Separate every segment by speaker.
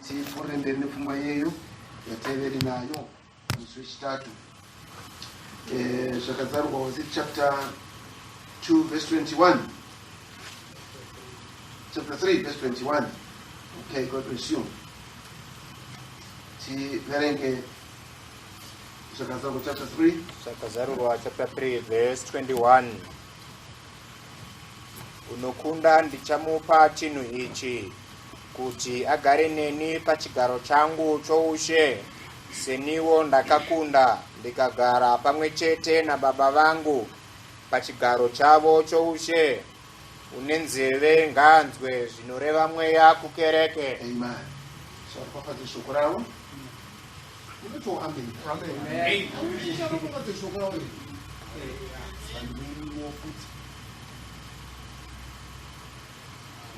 Speaker 1: Tipfuurire mberi nepfungwa iyeyo yataiveri nayo musi wechitatu. Eh, zvakazarurwa was it chapter 2 verse 21? Chapter 3 verse 21. Okay, God bless you. Tiverenge zvakazarurwa chapter 3.
Speaker 2: Zvakazarurwa chapter 3 verse 21. Unokunda ndichamupa chinhu ichi, kuti agare neni pachigaro changu choushe, seniwo ndakakunda ndikagara pamwe chete naBaba vangu pachigaro chavo choushe. Une nzeve ngaanzwe zvinoreva Mweya kukereke.
Speaker 1: Amen. Varopafadze shoko ravo. Unotiwo amen. Amen. Varopafadze shoko ravo. Vanhuwo futi.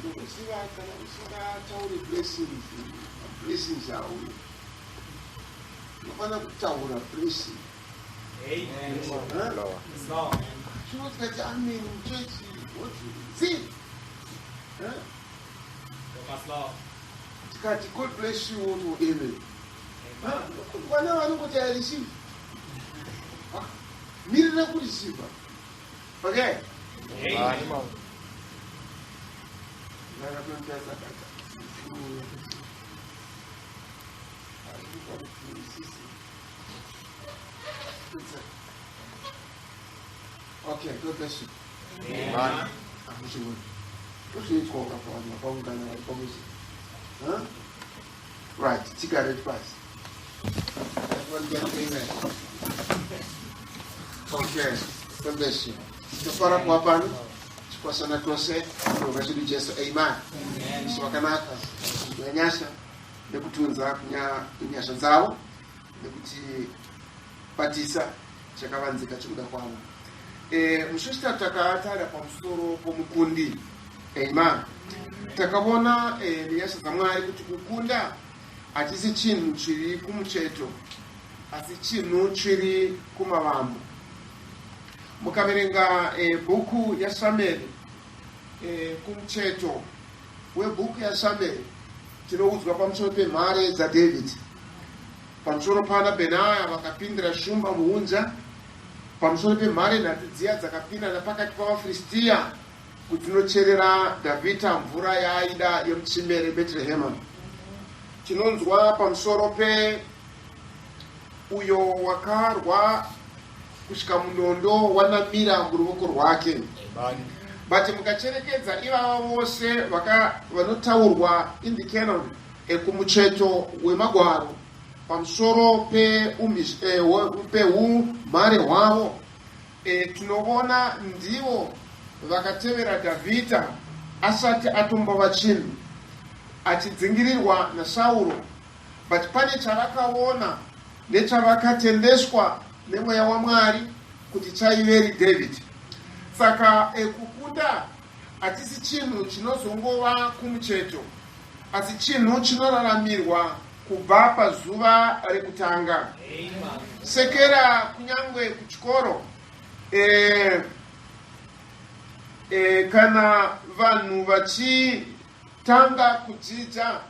Speaker 1: Ndokuziva kana usingatauri blessings, blessings auye. Unofanira kutaura blessing.
Speaker 2: Amen.
Speaker 1: Chino tikati amen muchechi, what see? Huh? Tikati God bless you all, amen. Vana vanongoti I receive. Mirira kureceive. Okay.
Speaker 2: Amen.
Speaker 1: Okay, God bless you.
Speaker 2: Amen.
Speaker 1: Hamuchioni. Ndozvinoitwa ukapa vanhu vakaungana vari pamuzi. Huh? Right, tigare pasi. Everyone get amen. Okay, God bless you. Tofara kuva pano tikwasana tose kurova chedu Jesu. Amen. Ishe vakanaka nyasha nekutunza nyasha dzavo nekutibatisa chakavanzika chekuda kwavo. E, musi wechitatu takatarira pamusoro pomukundi. Amen. Takavona e, nenyasha dzaMwari kuti kukunda hachisi chinhu chiri kumucheto asi chinhu chiri kumavambo. Mukaverenga e, bhuku yaSamueri e, kumucheto webhuku yaSamueri tinoudzwa pamusoro pemhare dzaDavid, pamusoro pana Benaya vakapindira shumba muhunza, pamusoro pemhare nhatu dziya dzakapinda napakati pavaFiristia kudzinocherera Dhavhidha mvura yaaida yemutsime reBetrehema. Tinonzwa pamusoro pe uyo wakarwa kusvika munondo wanamira muruvoko rwake. But mukacherekedza ivava vose vanotaurwa in the canon kumucheto wemagwaro pamusoro peumhare hwavo, tinovona ndivo vakatevera Dhavhidha asati atombova chinhu, achidzingirirwa naSauro. But pane chavakaona nechavakatendeswa nemweya waMwari kuti chaiveri David. Saka kukunda hachisi chinhu chinozongova kumucheto, asi chinhu chinoraramirwa kubva pazuva rekutanga. Sekera kunyangwe kuchikoro e, e, kana vanhu vachitanga kudzidza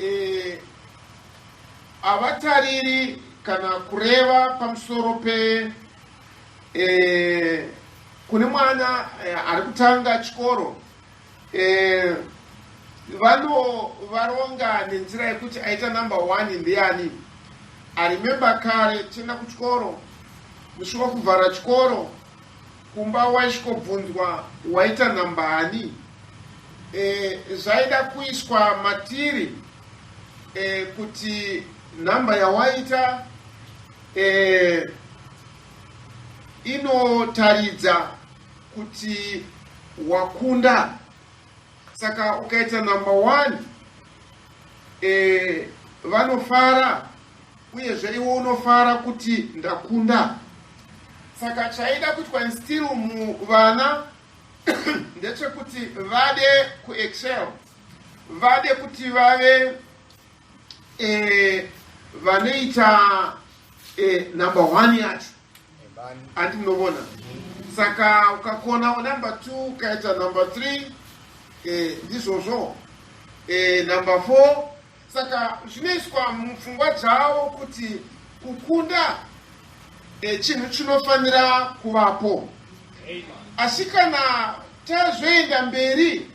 Speaker 1: e, havatariri kana kureva pamusoro pe e, kune mwana e, ari kutanga chikoro e, vanovaronga nenzira yekuti aita number one ndiani. I remember kare tienda kuchikoro, musi wekuvhara chikoro kumba waisvikobvunzwa waita namba ani. E, zvaida kuiswa matiri e, kuti nhamba yawaita e, inotaridza kuti wakunda. Saka ukaita number one e, vanofara uyezve iwe unofara kuti ndakunda. Saka chaida kuitwa instill muvana ndechekuti vade kuexcel, vade kuti vave e, vanoita e, number one yacho. Andi munovona. Saka ukakona number two ukaita number three e, ndizvozvo e, number four. Saka zvinoiswa mupfungwa dzavo kuti kukunda e, chinhu chinofanira kuvapo. Asi kana tazoenda mberi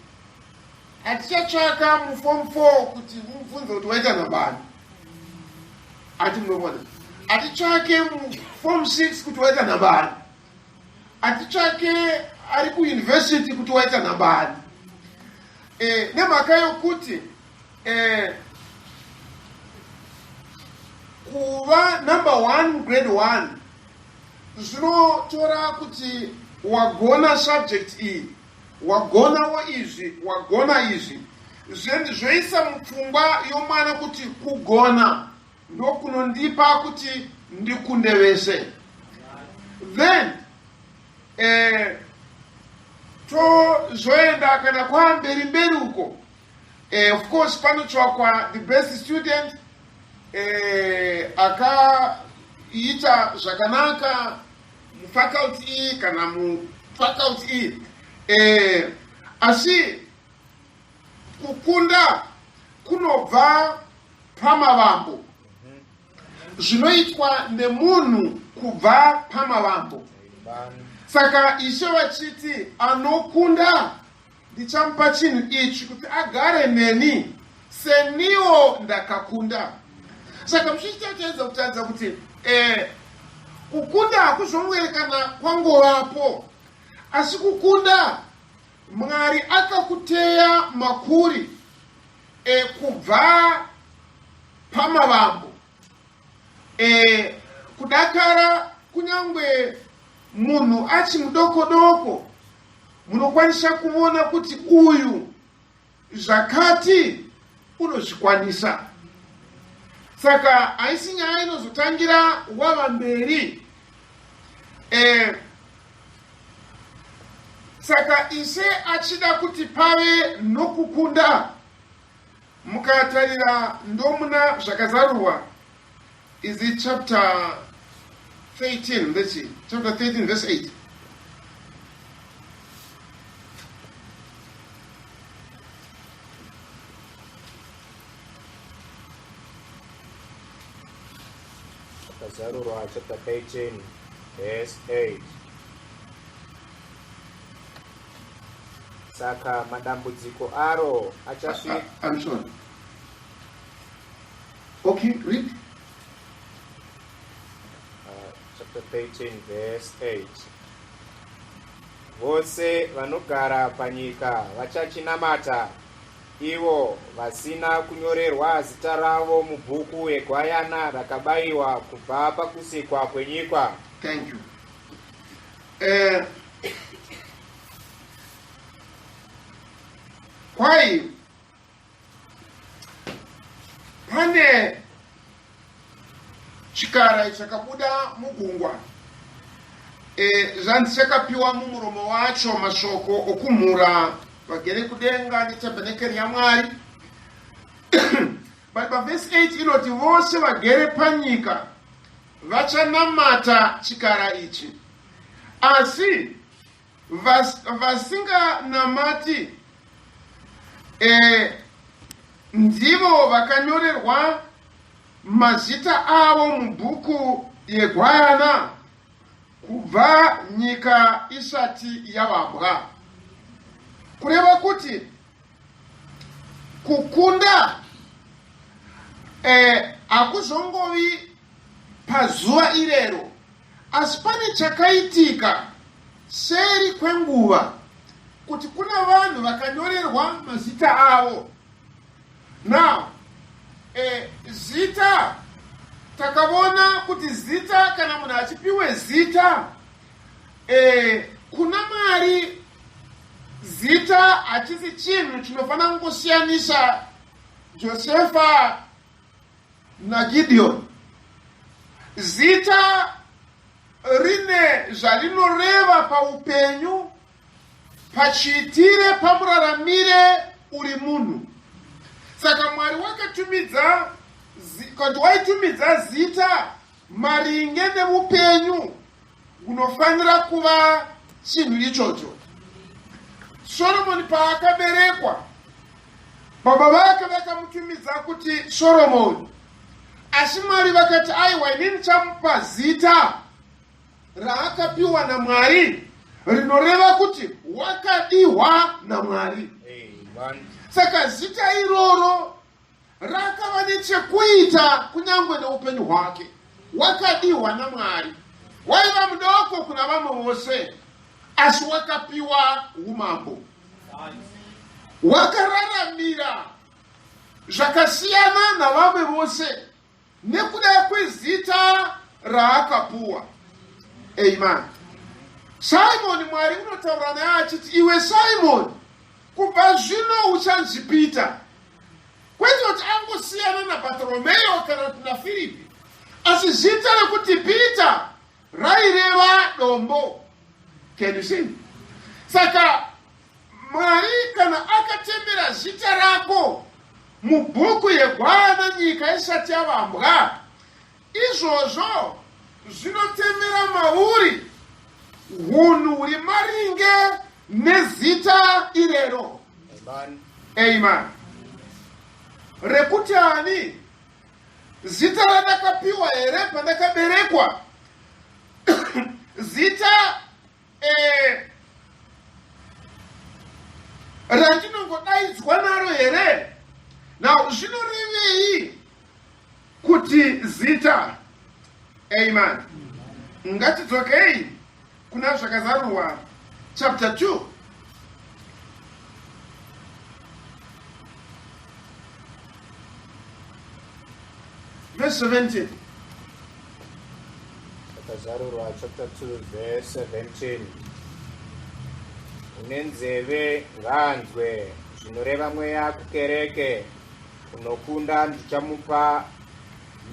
Speaker 1: hatichatsvaka muform 4 kuti mubvunze kuti waita nambani. Ati munovona. Hatitsvake muform 6 kuti waita nambani. Hatitsvake ari kuuniversity kuti waita nambani. E, nemhaka yokuti e, kuva number one grade one zvinotora kuti wagona subject iyi wagonawo izvi wagona izvi zvoisa mupfungwa yomwana kuti kugona ndokunondipa kuti ndikunde vese then eh, tozoenda kana kwamberi mberi uko eh, of course panotsvakwa the best student eh, akaita zvakanaka mufaculty iyi kana mufaculty iyi eh, asi kukunda kunobva pamavambo zvinoitwa nemunhu kubva pamavambo saka ishe vachiti anokunda ndichamupa chinhu ichi kuti agare neni seniwo ndakakunda saka muchichitaedza kutaridza kuti eh, kukunda hakuzongoerekana kwangovapo asi kukunda mwari akakuteya makuri e, kubva pamavambo e, kudakara kunyange munhu achi mudoko doko munokwanisa kuvona kuti uyu zvakati unozvikwanisa saka haisi nyaya inozotangira wava mberi e, saka ishe achida kuti pave nokukunda mukatarira ndomuna zvakazarurwa is it chapter 13 let's see chapter 13 verse 8
Speaker 2: Zvakazarurwa chapter 13 verse 8. Saka madambudziko aro achasvika.
Speaker 1: I'm sorry. Okay, read.
Speaker 2: Chapter 13 verse 8. Vose vanogara panyika vachachinamata, ivo vasina kunyorerwa zita ravo mubhuku yegwayana rakabayiwa kubva pakusikwa kwenyika.
Speaker 1: Thank you. Kwai pane chikara chakabuda mugungwa e, zvanzi chakapiwa mumuromo wacho mashoko okumhura vagere kudenga netabhenekeri yamwari but pavhesi 8 inoti vose vagere panyika vachanamata chikara ichi asi vasinganamati e, ndivo vakanyorerwa mazita avo mubhuku yegwayana kubva nyika isati yavambwa kureva kuti kukunda hakuzongovi pazuva irero asi pane chakaitika seri kwenguva kuti kuna vanhu vakanyorerwa mazita avo now eh, zita takavona kuti zita kana munhu achipiwe zita eh, kuna mwari zita hachisi chinhu chinofanira kungosiyanisa josefa nagideon zita rine zvarinoreva paupenyu pachiitire pamuraramire uri munhu saka mwari wakatumidza kuti waitumidza zita maringe neupenyu hunofanira kuva chinhu ichocho solomoni paakaberekwa. Baba vake vakamutumidza kuti Soromoni, asi Mwari vakati, aiwa, ini ndichamupa zita raakapiwa naMwari rinoreva kuti wakadiwa naMwari. Saka zita iroro rakava nechekuita kunyange neupenyu hwake. Wakadiwa naMwari, waiva mudoko kuna vamwe vose, asi wakapiwa umambo, wakararamira zvakasiyana navamwe vose nekuda kwezita raakapuwa. Amen. Simoni, Mwari unotaura naye achiti, iwe Simoni, kubva zvino uchanzi Peter. Kwete kuti angosiyana naBartolomeo kana kuti naFiripi, asi zita rekuti Peter raireva dombo. Can you see? Saka Mwari kana akatemera zita rako mubhuku yegwayana nyika isati yavambwa, izvozvo zvinotemera mauri hunhu huri maringe nezita irero. Amen. Rekuti ani? Zita randakapiwa here pandakaberekwa? Zita randinongodaidzwa naro here? Now zvinorevei kuti zita? Amen. Ngatidzokei kuna Zvakazarurwa chapter 2. Verse 17.
Speaker 2: Zvakazarurwa chapter 2 verse 17. Une nzeve ngaanzwe zvinoreva mweya kukereke, unokunda ndichamupa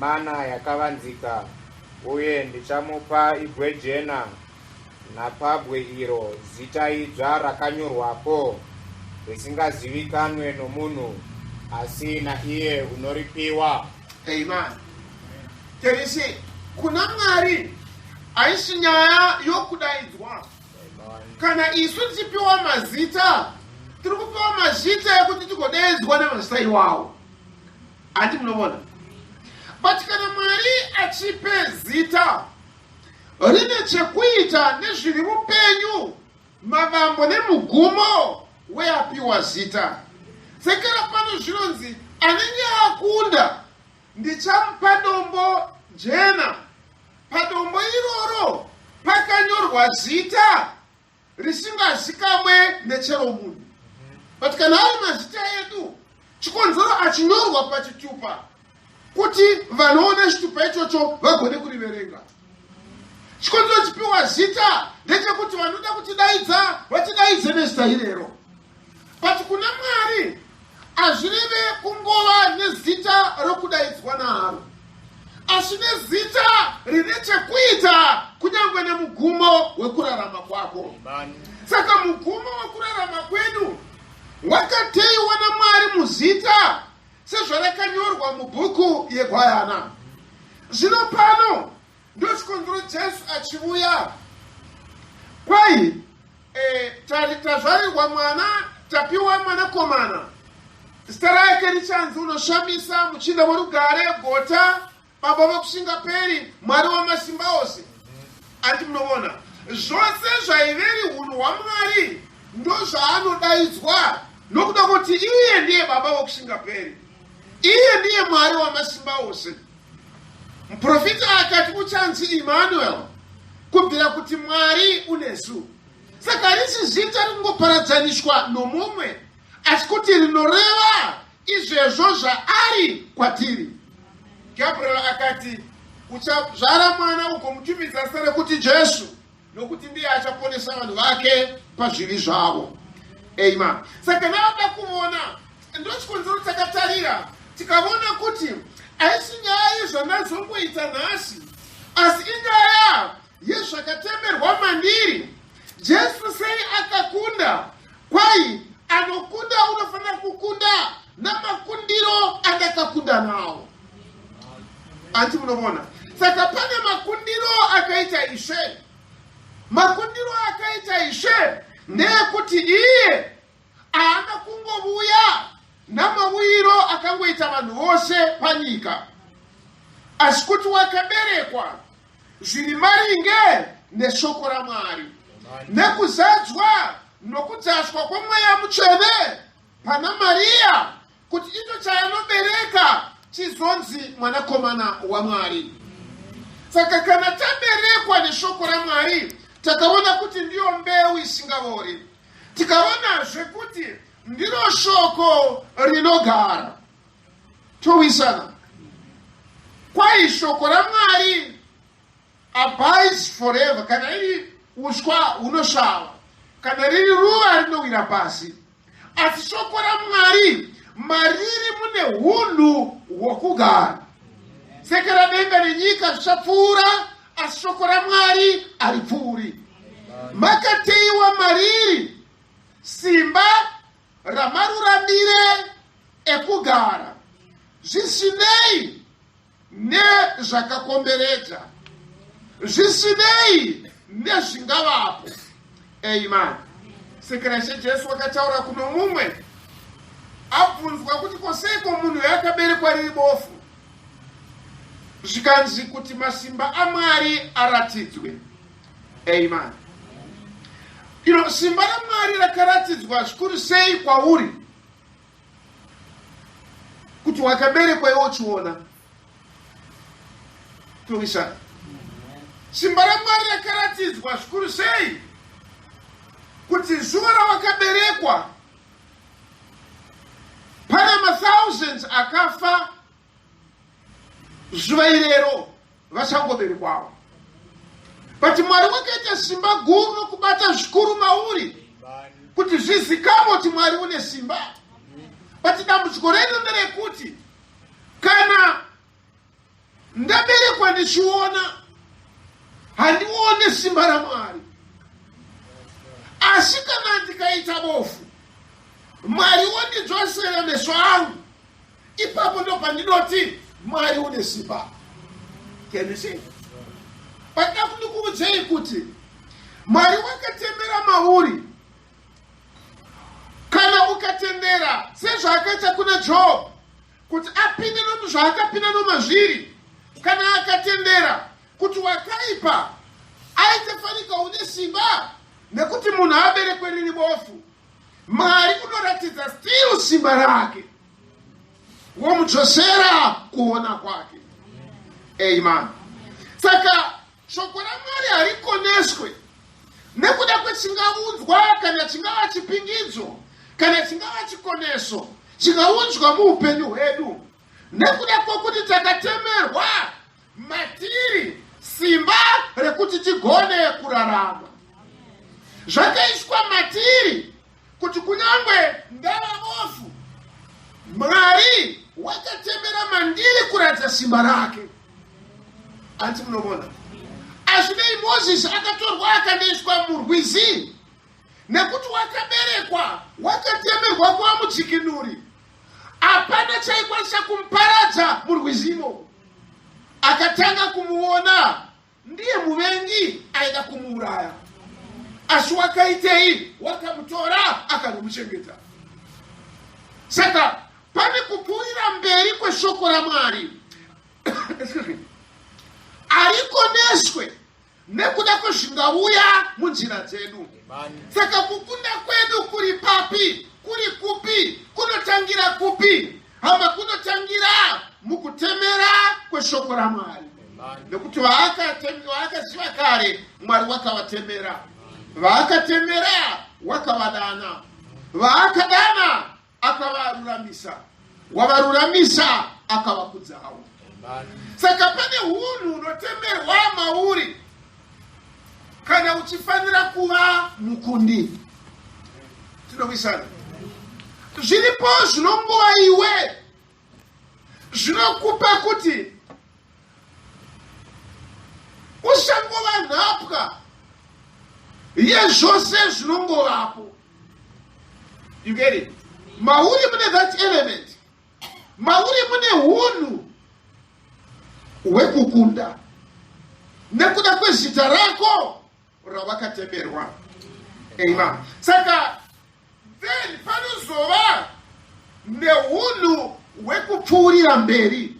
Speaker 2: mana yakavanzika, uye ndichamupa ibwe jena, napabwe iro zita idzva rakanyorwapo, risingazivikanwe nomunhu asi naiye unoripiwa.
Speaker 1: Amen. Terisi, kuna Mwari haisi nyaya yokudaidzwa. Kana isu tichipiwa mazita, tiri kupiwa mazita ekuti tigodaidzwa nemazita iwawo. Handi munovona? But kana Mwari achipe zita rine chekuita nezviri mupenyu, mavambo nemugumo weapiwa zita. Sekera pano zvinonzi anenge akunda ndichamupa dombo jena. Padombo iroro pakanyorwa zita risingazikamwe nechero munhu. But kana ari mazita edu, chikonzero achinyorwa pachitupa kuti vanoona chitupa ichocho vagone kuriverenga. Chikonzero chipiwa zita ndechekuti vanoda kutidaidza vatidaidze nezita irero. But kuna Mwari hazvireve kungova nezita rokudaidzwa naro, asi nezita rine chekuita kunyange nemugumo wekurarama kwako. Saka mugumo wekurarama kwedu wakateiwa naMwari muzita sezvarakanyorwa mubhuku yeGwayana. Zvino pano ndochikonzero Jesu achivuya kwai tazvarirwa mwana, tapiwa mwanakomana, zita rake richanzi Unoshamisa, Muchinda worugare, Gota, Baba vokusingaperi, Mwari wamasimba ose. Andi munovona zvose zvaiveri hunhu hwaMwari ndozvaanodaidzwa nokuda kuti iye ndiye Baba vokusingaperi, iye ndiye Mwari wamasimba ose. Muprofita akati uchanzi Emmanuel, kubvira kuti Mwari unesu. Saka harisi zita rikungoparadzaniswa nomumwe, asi kuti rinoreva izvezvo zvaari kwatiri. Gabriel akati, uchazvara mwana ugomutumidza zita rekuti Jesu, nokuti ndiye achaponesa vanhu vake pazvivi zvavo. Amen. Saka navada kuvona, ndochikonzero takatarira tikavona kuti haisi nyaya yezvandazongoita nhasi, asi inyaya yezvakatemerwa mandiri. Jesu sei akakunda? Kwai anokunda unofanira kukunda namakundiro andakakunda nawo. Anti munovona? Saka pane makundiro akaita Ishe. Makundiro akaita Ishe ndeyekuti iye haana kungovuya Namauyiro akangoita vanhu vose panyika, asi kuti wakaberekwa zviri maringe neshoko raMwari nekuzadzwa nokudzaswa kwomweya mutsvene pana Mariya kuti icho chaanobereka chizonzi mwanakomana waMwari. Saka kana taberekwa neshoko raMwari, takaona kuti ndiyo mbeu isingavori. Tikaonazve kuti ndiro shoko rinogara. Towisana. Kwai shoko raMwari abides forever. Kana iri uswa hunosvava, kana riri ruva rinowira pasi, asi shoko raMwari mariri mune hunhu hwokugara. Sekera denga nenyika zvichapfuura, asi shoko raMwari haripfuuri. Makateiwa mariri simba ramaruramire ekugara, zvisinei nezvakakomberedza, zvisinei nezvingavapo. Amen. Sekera Ishe Jesu wakataura kuno mumwe abvunzwa kuti koseiko munhu yakaberekwa riri bofu, zvikanzi kuti masimba aMwari aratidzwe. Amen. Ino simba raMwari rakaratidzwa zvikuru sei kwauri kuti wakaberekwa iwe uchiona. Towisana. Simba raMwari rakaratidzwa zvikuru sei kuti zuva rawakaberekwa pane mathousands akafa zuva irero vachangoberekwawo. But Mwari wakaita simba guru nokubata zvikuru mauri kuti zvizikamwe kuti Mwari une simba. But dambudziko redu nderekuti kana ndaberekwa ndichiona, handione simba raMwari. Asi kana ndikaita bofu, Mwari wondidzosera meso angu, ipapo ndo pandinoti Mwari une simba. Can you see? Pandida kundikuudzei kuti Mwari wakatemera mauri. Kana ukatendera sezvaakaita kuna Job kuti apinde nomuzvaakapinda nomazviri, kana akatendera kuti wakaipa aite fanika une simba nekuti munhu aberekwe riri bofu, Mwari unoratidza still simba rake, womudzosera kuona kwake. Amen. Saka shoko raMwari harikoneswe nekuda kwechingaunzwa, kana chingava chipingidzo, kana chingava chikoneso chingaunzwa muupenyu hwedu, nekuda kwokuti takatemerwa matiri simba rekuti tigone kurarama. Zvakaiswa matiri kuti kunyange ndava bofu, Mwari wakatemera mandiri kuratidza simba rake. Anti munovona, azvinei Mozisi akatorwa akandoiswa murwizi nekuti wakaberekwa wakatemerwa kuva mudzikinuri. Hapana chaikwanisa kumuparadza murwizi imomo. Akatanga kumuona ndiye muvengi aida kumuuraya, asi wakaitei? Wakamutora akanomuchengeta. Saka pane kupfuurira mberi kweshoko raMwari arikoneswe nekuda kwezvingauya munzira dzedu. Saka kukunda kwedu kuri papi? Kuri kupi? Kunotangira kupi? Hama, kunotangira mukutemera kweshoko raMwari, nekuti vaakaziva kare Mwari wakavatemera, vaakatemera wakavadana, vaakadana akavaruramisa, wavaruramisa akavakudzawo. Saka pane hunhu hunotemerwa mauri kana uchifanira kuva mukundi. Tinowisana. Zviripo zvinongova iwe zvinokupa kuti usangova nhapwa yezvose zvinongovapo. You get it? Mauri mune that element. Mauri mune hunhu hwekukunda nekuda kwezita rako ravakatemerwa. Amen. Saka then panozova Neunhu hwekupfuurira mberi.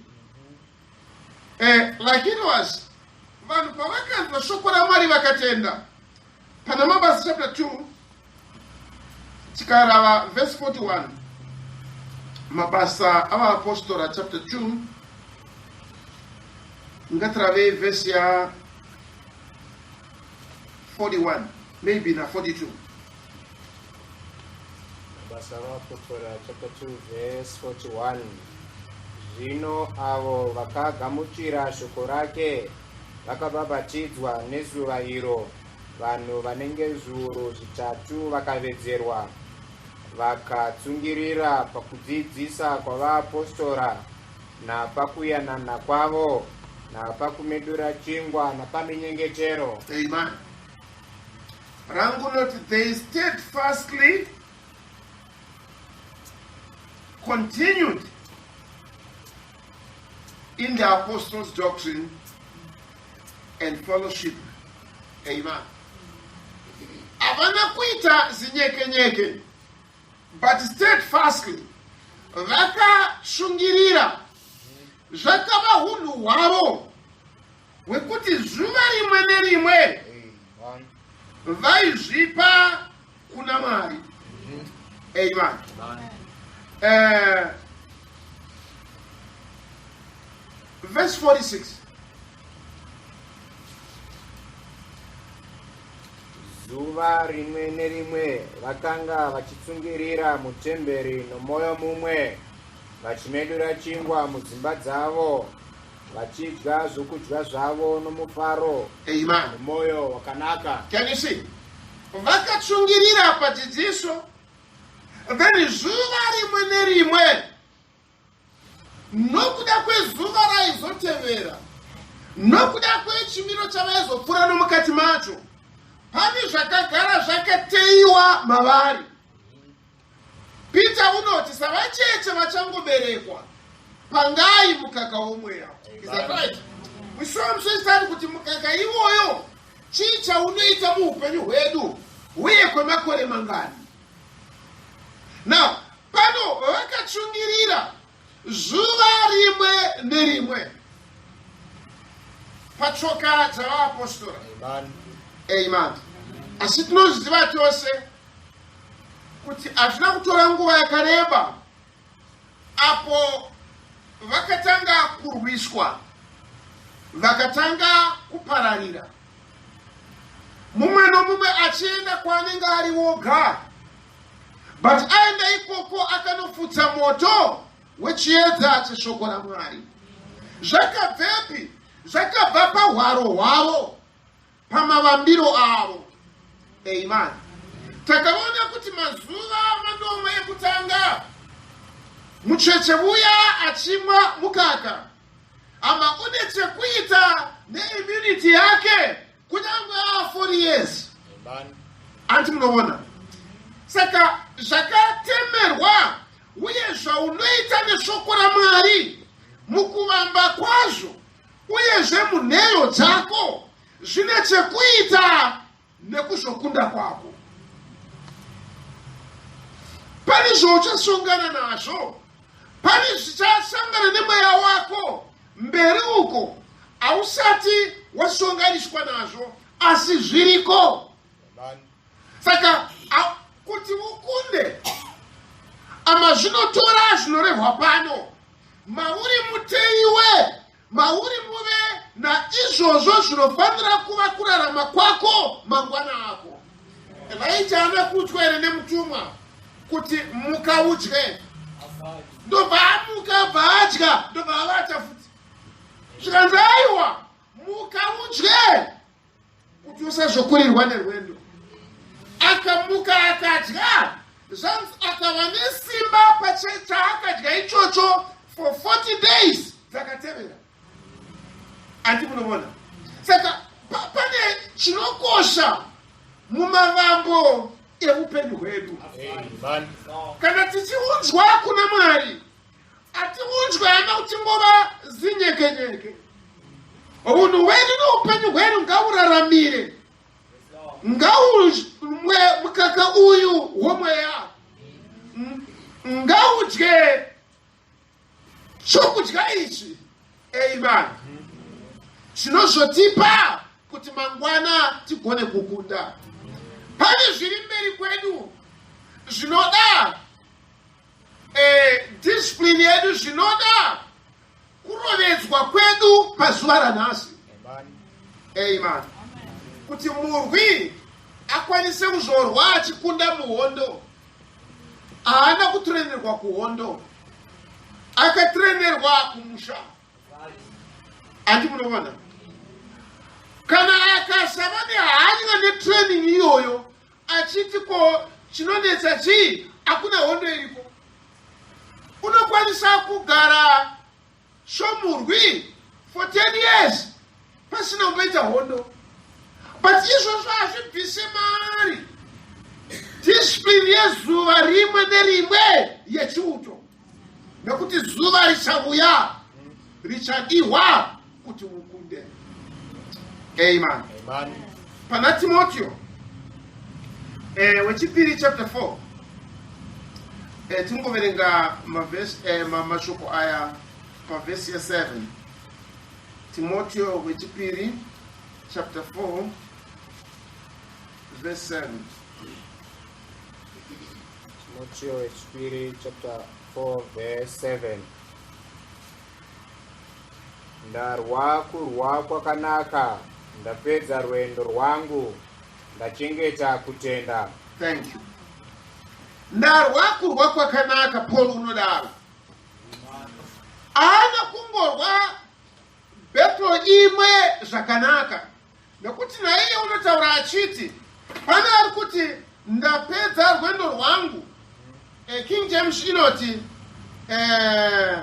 Speaker 1: Like it was, vanhu pavakanzwa shoko raMwari vakatenda. Pana Mabasa chapter 2 tikarava verse 41. Mabasa avaApostora chapter 2, ngatiravei verse ya 41, maybe na 42.
Speaker 2: Mabasa avaApostora chapter 2 verse 41. Zvino avo vakagamuchira shoko rake vakabhabhatidzwa, nezuva iro vanhu vanenge 3,000 vakavedzerwa. Vakatsungirira pakudzidzisa kwavaapostora, napakuyanana kwavo, napakumedura chingwa, napaminyengetero.
Speaker 1: Amen. Rangu noti, they steadfastly continued in the apostles' doctrine and fellowship. Amen. Havana kuita zinyekenyeke, but steadfastly vakashungirira. Zvakava hunhu hwavo hwekuti zuva rimwe nerimwe vaizvipa kuna Mwari. Amen. Verse 46.
Speaker 2: Zuva rimwe nerimwe vakanga vachitsungirira mutemberi nomwoyo mumwe, vachimedura chingwa mudzimba dzavo, vachidya zvokudya zvavo nomufaro
Speaker 1: Amen.
Speaker 2: nomwoyo wakanaka.
Speaker 1: Can you see? Vakatsungirira padzidziso, then zuva rimwe nerimwe, nokuda kwezuva raizotevera, nokuda kwechimiro chavaizopfuura nomukati macho, pane zvakagara zvakateiwa mavari. Peter unoti, savacheche vachangoberekwa, pangai mukaka womweya. Is that right? We saw musoisati kuti mukaka iwoyo chii chaunoita muupenyu hwedu uye kwemakore mangani. Now pano vakatsungirira zuva rimwe nerimwe patsoka dzavaapostora. Amen. Asi tinoziva tose kuti hazvina kutora nguva yakareba apo vakatanga kurwiswa, vakatanga kupararira, mumwe nomumwe achienda kwaanenge ari woga, but aenda ikoko akanofutsa moto wechiedza cheshoko raMwari. Zvakabvepi? Zvakabva pahwaro hwavo, pamavambiro avo. Amen. Takaona kuti mazuva manomwe ekutanga mucheche uya achimwa mukaka ama une chekuita neimmunity yake kunyange aa 40 years. Anti munoona, saka zvakatemerwa uye zvaunoita neshoko raMwari mukuvamba kwazvo uyezve munheyo dzako zvine chekuita nekuzokunda kwako. Pane zvauchasongana nazvo, pane zvichasangana nemweya wako mberi uko hausati wasonganiswa nazvo, asi zviriko. Saka kuti ukunde ama zvinotora zvinorehwa pano mauri muteiwe, mauri muve naizvozvo zvinofanira kuva kurarama kwako mangwana ako. Elijah haana kutwa here nemutumwa kuti muka udye? Ndobva amuka, bva adya, ndobva avata futi. Zvikanzi, aiwa, muka udye kuti usazokurirwa nerwendo. Akamuka, akadya. Zvanzi akava nesimba pachaakadya ichocho for 40 days dzakatevera. Andi munoona, saka pane chinokosha mumavambo eupenyu hwedu. Kana tichiunzwa kuna Mwari, atiunzwe hama kutingova zinyekenyeke. Unhu hwedu noupenyu hwedu ngauraramire, ngaumwe mukaka uyu womweya. Ngaudye chokudya ichi. Amen. Chinozotipa kuti mangwana tigone kukunda. Pane zviri mberi kwedu zvinoda discipline yedu, zvinoda kurovedzwa kwedu pazuva ranhasi. Amen. Kuti murwi akwanise kuzorwa achikunda muhondo, haana kutrenerwa kuhondo, akatrenerwa kumusha. Handi munoona, kana akasava nehanya netraining iyoyo, achiti ko chinonetsa chii, hakuna hondo iriko. Unokwanisa kugara somurwi for 10 years pasina kumboita hondo, but izvozvo hazvibvise mari discipline yezuva rimwe nerimwe yechiuto, nekuti zuva richavuya richadiwa kuti ukunde. Amen.
Speaker 2: Amen.
Speaker 1: Pana Timoteo wechipiri chapter 4, tingoverenga mashoko aya pavhesi ya7. Timoteo wechipiri chapter 4 verse 7.
Speaker 2: Timoteo wechipiri chapter 4 verse 7. Ndarwa kurwa kwakanaka, ndapedza rwendo rwangu, ndachengeta kutenda.
Speaker 1: Thank you. Ndarwa kurwa kwakanaka, Paul unodaro. Haana kungorwa battle imwe zvakanaka, nekuti naiye unotaura achiti pane ari kuti ndapedza rwendo rwangu. King James inoti "I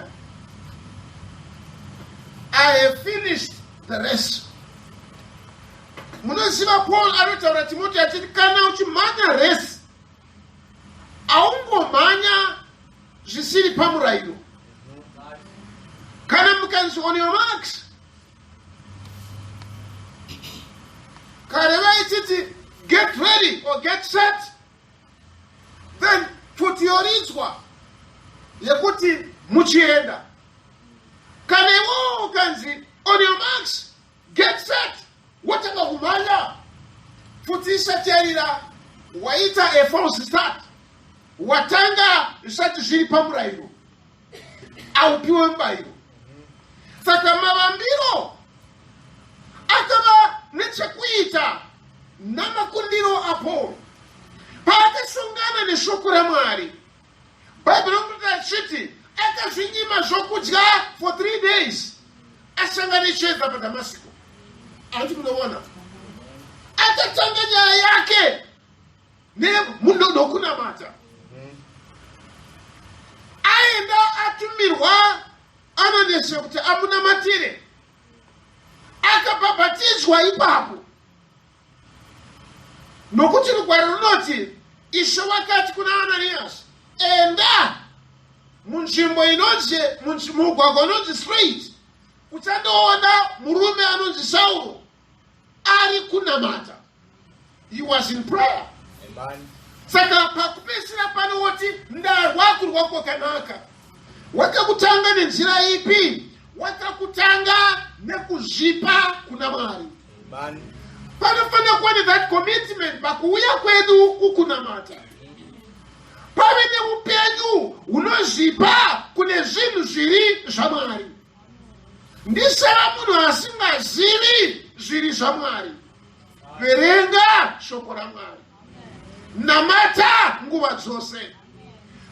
Speaker 1: have finished the race." Munoziva, Paul anotaura Timoti achiti kana uchimhanya race, haungomhanya zvisiri pamurayiro. Kana mukanzi "On your marks," kare vaititi "Get ready" or "Get set," then pfuti yoridzwa yekuti muchienda. Kana iwowo ukanzi "On your marks, get set," wotanga kumhanya, pfuti isati yarira, waita a false start, watanga zvisati zviri pamurayiro, aupiwe mubayiro. Saka mavambiro akava nechekuita namakundiro aPaul. Paakasangana neshoko raMwari, Bhaibheri rinoti achiti akazvinyima zvokudya for 3 days, asangana nechiedza paDhamasiko. Handiti munoona, akatanga nyaya yake nokunamata. Aenda atumirwa Ananesi kuti amunamatire, akabhabhatidzwa ipapo, nokuti rugwaro runoti Ishe wakati kuna Ananiyasi, "Enda munzvimbo inonzi mugwagwa unonzi Straight, uchandoona murume anonzi Sauro ari kunamata." He was in prayer.
Speaker 2: Amen.
Speaker 1: Saka pakupedzisira panowoti ndarwa kurwa kwakanaka. Wakakutanga nenzira ipi? Wakakutanga nekuzvipa kuna Mwari.
Speaker 2: Amen.
Speaker 1: Panofanira kuva nethat commitment pakuuya kwedu kukunamata, pave neupenyu hunozvipa kune zvinhu zviri zvaMwari. Ndisava munhu asingazivi zviri zvaMwari. Verenga shoko raMwari, namata nguva dzose,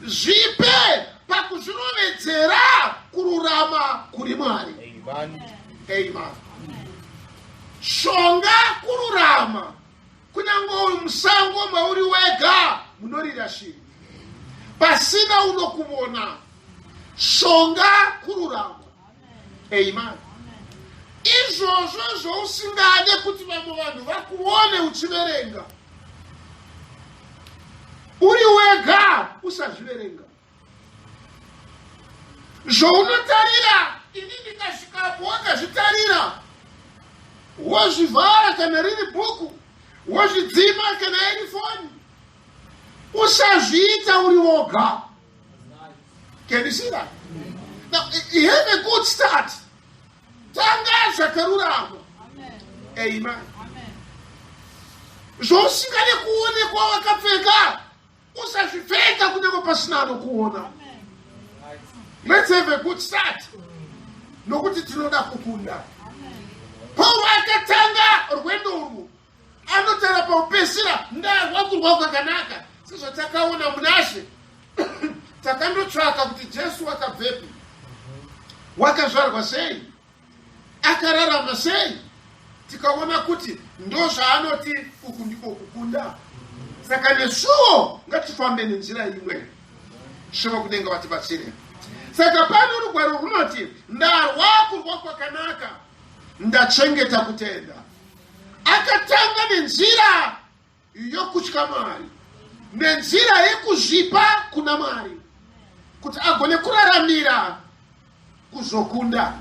Speaker 1: zvipe pakuzvirovedzera kururama kuri Mwari.
Speaker 2: Amen.
Speaker 1: Amen. Shonga kururama, kunyange uri musango mauri wega, munorira shiri, pasina unokuvona. Shonga kururama. Amen. Izvozvo zvousingade kuti vamwe vanhu vakuone uchiverenga uri wega, usazviverenga. Zvaunotarira, ini ndikasvikapo wakazvitarira, wozvivhara kana riri bhuku, wozvidzima kana iri foni. Usazviita uri woga. Can you see that? Now, you have a good start. Tanga zvakarurama. Amen. Zvausingade kuonekwa wakapfeka, usazvipfeka kunyange pasina anokuona. Let's have a good start. Nokuti tinoda kukunda. Pauro akatanga rwendo urwu anotaura paupesira ndarwa kurwa kwakanaka sezvatakaona munashe takandotsvaka kuti Jesu wakabvepi, wakazvarwa sei, akararama sei, tikaona kuti ndozvaanoti uku ndiko kukunda. Saka nesuwo ngatifambe nenzira imwe. Shoko kudenga vatibatsire. Saka pano rugwaro runoti ndarwa kurwa kwakanaka, ndachengeta kutenda. Akatanga nenzira yokutya Mwari, nenzira yekuzvipa kuna Mwari kuti agone kuraramira kuzokunda.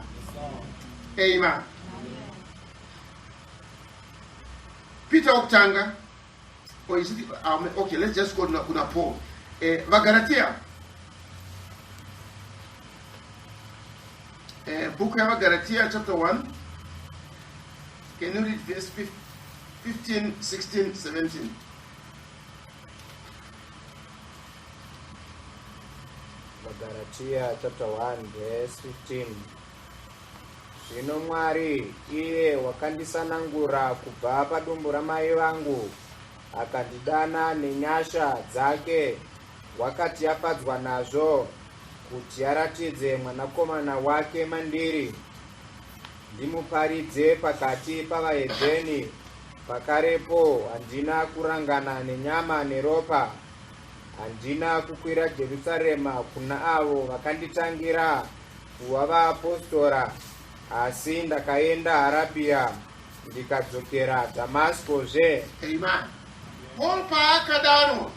Speaker 1: Amen. Peter wokutanga, or is it, okay, let's just go kuna Paul. VaGalatia, book yaVaGalatia chapter 1, can you read verse 15, 16, 17?
Speaker 2: VaGaratia chapter 1 verse 15. Zvino Mwari, iye wakandisanangura kubva padumbu ramai vangu, akandidana nenyasha dzake, wakati afadzwa nazvo, kuti aratidze mwanakomana wake mandiri, ndimuparidze pakati pavahedheni. Pakarepo handina kurangana nenyama neropa, handina kukwira Jerusarema kuna avo vakanditangira kuva vaapostora, asi ndakaenda Arabia ndikadzokera Dhamaskozve.
Speaker 1: Amen. Paul paakadanwa,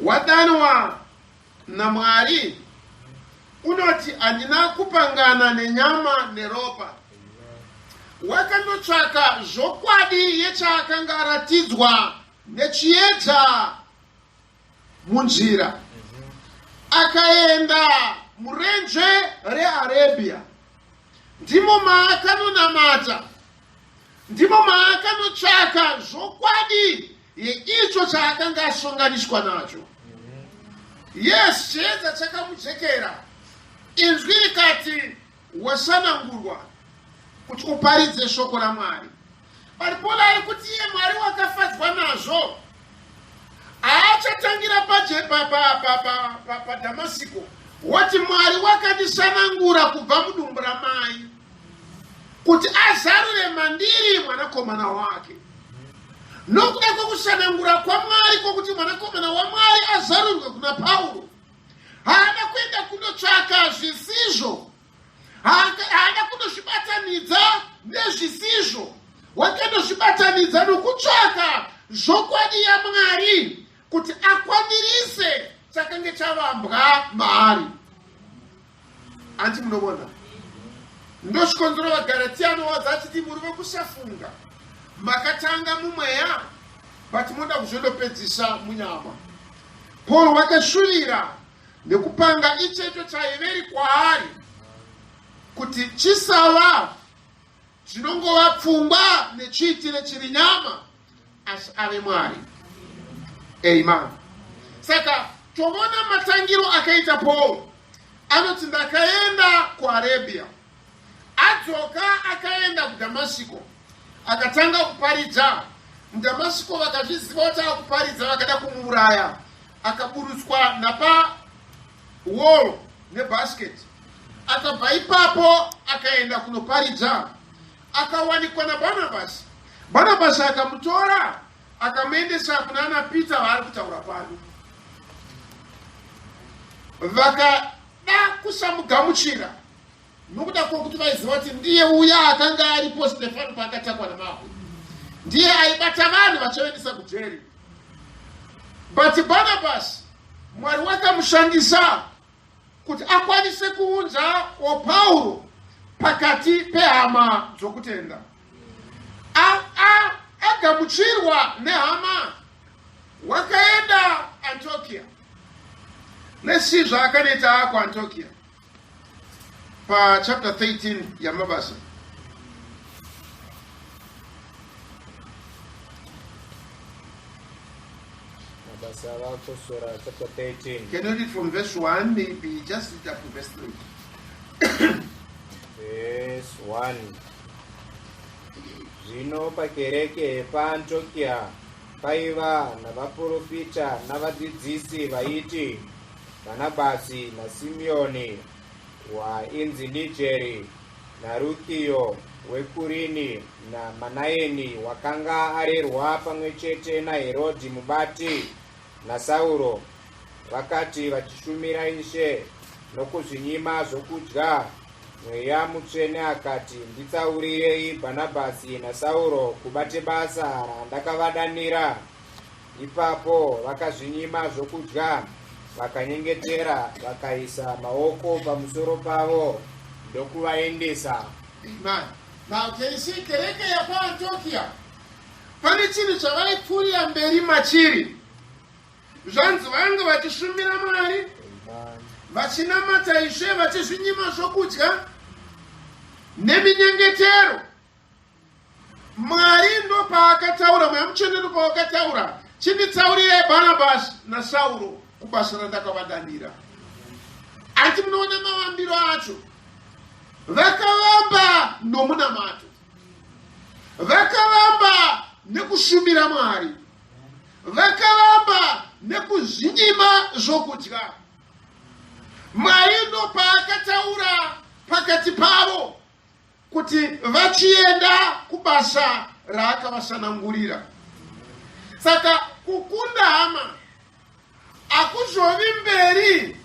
Speaker 1: wadanwa naMwari, unoti handina kupangana nenyama neropa. Wakandotsvaka zvokwadi yechaakanga aratidzwa nechiedza munzira. Akaenda murenje reArabia, ndimo maakanonamata, ndimo maakanotsvaka zvokwadi yeicho chaakanga asonganiswa nacho. Yes, chiedza chakamujekera, inzwi rikati, wasanangurwa kuti uparidze shoko raMwari. But Paul ari kuti iye Mwari wakafadzwa nazvo, haachatangira paDhamasiko, woti Mwari wakandisanangura kubva mudumbu ramai kuti azarure mandiri mwanakomana wake. Nokuda kwokusanangura kwaMwari kwokuti mwanakomana waMwari azarurwe kuna Pauro, haana kuenda kundotsvaka zvisizvo, haana kundozvibatanidza nezvisizvo, wakandozvibatanidza nokutsvaka zvokwadi yaMwari kuti akwanirise chakange chavambwa maari. Anti munovona ndochikonzero vaGaratia anowadza achiti muri vokusafunga, makatanga mumweya but moda kuzondopedzisa munyama. Paul wakashuvira nekupanga ichecho chaiveri kwaari kuti chisava zvinongova pfungwa nechiitire chiri nyama, asi ave Mwari. Amen. Saka tovona matangiro akaita Paul. Anoti ndakaenda kuArabia, adzoka akaenda kuDhamasiko, akatanga kuparidza muDhamasiko. Vakazviziva kuti akuparidza, vakada kumuuraya. Akaburutswa napa wall nebasket, akabva ipapo akaenda kunoparidza, akawanikwa naBarnabasi. Barnabasi akamutora akamuendesa kuna ana Peter vaari kutaura pano. Vakada kusamugamuchira nokuda kwokuti vaiziva kuti ndiye uya akanga aripo Stefano paakatakwa namabwe, ndiye aibata vanhu vachivaendesa kujeri. But Barnabas, Mwari wakamushandisa kuti akwanise kuunza waPauro pakati pehama dzokutenda. Agamuchirwa nehama, wakaenda Antiokia. Let's see zvaakanoita akuAntiokia pachapter 13 yaMabasa.
Speaker 2: Mabasa avaApostora chapter 13.
Speaker 1: Can you read from verse 1, maybe just read up to verse 3?
Speaker 2: Verse 1. Zvino pakereke yepaAntiokia paiva navaprofita navadzidzisi vaiti Bhanabhasi naSimeoni wainzi Nigeri naRukio weKurini naManaeni wakanga arerwa pamwe chete naHerodhi mubati naSauro. Vakati vachishumira Ishe nokuzvinyima zvokudya, Mweya Mutsvene akati, Nditsaurirei Bhanabhasi naSauro kubate basa randakavadanira. Ipapo vakazvinyima zvokudya, vakanyengetera, vakaisa maoko pamusoro pavo ndokuvaendesa.
Speaker 1: Amen. Now can you see kereke yapaAntiokia pane chinhu chavaipfuurira mberi machiri. Zvanzi vanga vachishumira Mwari, vachinamata Ishe, vachizvinyima zvokudya neminyengetero. Mwari ndopaakataura, Mweya Mutsvene ndopawakataura, chinditsaurirai Bhanabhasi naSauro kubasa randakavadanira. Ati munoona mavambiro acho, vakavamba nomunamato, vakavamba nekushumira Mwari, vakavamba nekuzvinyima zvokudya. Mwari ndopaakataura pakati pavo kuti vachienda kubasa raakavasanangurira. Saka kukunda hama hakuzovi mberi,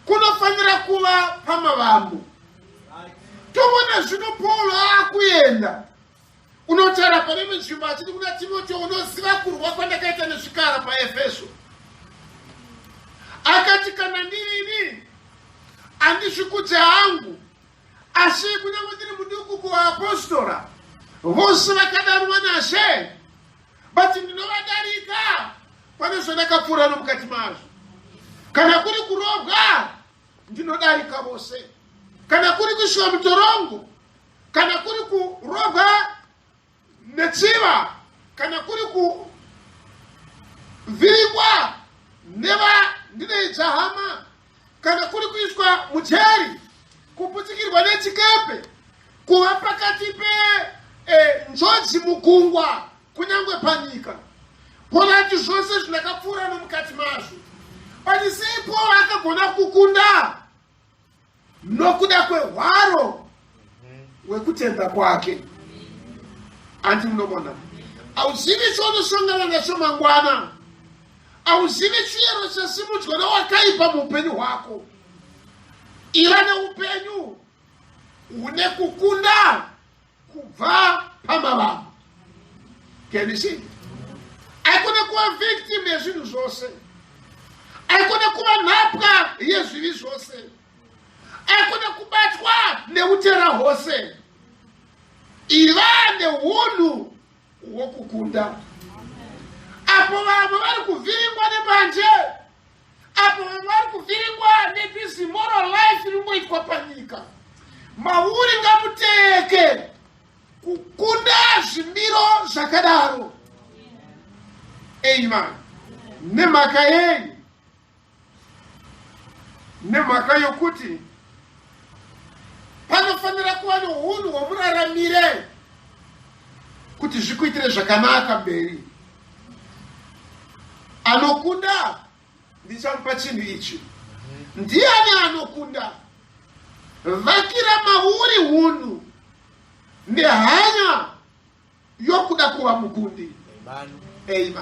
Speaker 1: kunofanira kuva pamavambo. Toona zvino Pauro aakuenda unotaura pane imwe nzvimbo achiti kuna Timoteo, unoziva kurwa kwandakaita nezvikara paEfeso. Akati kana ndirini handizvikudze hangu, Asi kunyange ndiri muduku kuvaapostora vose vakadanwa naShe, but ndinovadarika pane zvandakapfuura nomukati mazvo. Kana kuri kurobwa, ndinodarika vose. Kana kuri kuiswa mutorongo, kana kuri kurobwa netsiva, kana kuri kuvhiringwa neva ndinoidza hama, kana kuri kuiswa mujeri, kuputsikirwa nechikepe, kuva pakati penjodzi eh, mugungwa, kunyange panyika. Ponati zvose zvindakapfuura nomukati mazvo. But sei Paul akagona kukunda? Nokuda kwehwaro hwekutenda kwake. Anti munomona, hauzivi chaunosangana nacho mangwana, hauzivi chiyero chasimudzwa newakaipa muupenyu hwako. Iva neupenyu hune kukunda kubva pamavambo. Can you see? Aikona kuva victim yezvinhu zvose, aikona kuva nhapwa yezvivi zvose, aikona kubatwa neutera hwose. Iva neunhu hwokukunda. Apo vamwe vari kuvhiringwa nebanje, apo vamwe vari kuvhiringwa nethis immoral life iri kungoitwa panyika, mauri ngamuteke kukunda zvimiro zvakadaro. Amen. Nemhaka yei? Nemhaka yokuti panofanira kuva nounhu hwomuraramire kuti zvikuitire zvakanaka mberi. Anokunda ndichamupa chinhu ichi. Ndiani anokunda? Vakira mauri hunhu nehanya yokuda kuva mukundi. Amen.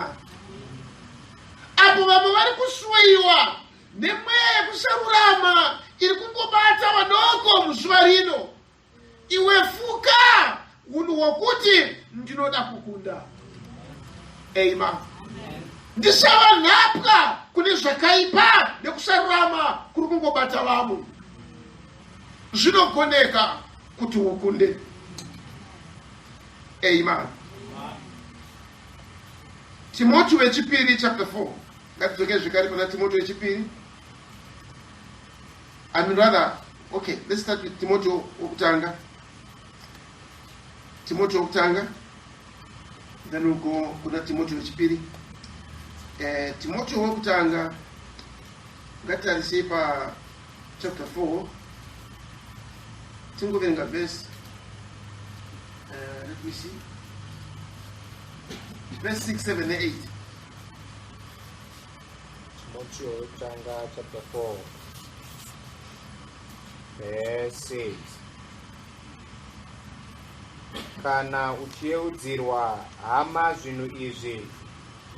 Speaker 1: Apo vamwe vari kusweyiwa nemweya yekusarurama iri kungobata vadoko muzuva rino, iwe fuka unhu hwokuti ndinoda kukunda. Amen. Ndisava nhapwa kune zvakaipa nekusarurama kuri kungobata vamwe. Zvinogoneka kuti ukunde. Amen. Timoti wechipiri chapter 4. Ngatidzoke zvekare pana Timoti wechipiri. I mean rather, okay, let's start with Timoteo wokutanga. Timoteo wokutanga, then we'll go kuna Timoteo wechipiri. Timoteo wokutanga, ngatitarisei pa chapter 4, tingoverenga verse, let me see, verse 6, 7 ne8.
Speaker 2: Timoteo wekutanga chapter 4 verse 6. Kana uchiyeudzirwa hama zvinhu izvi,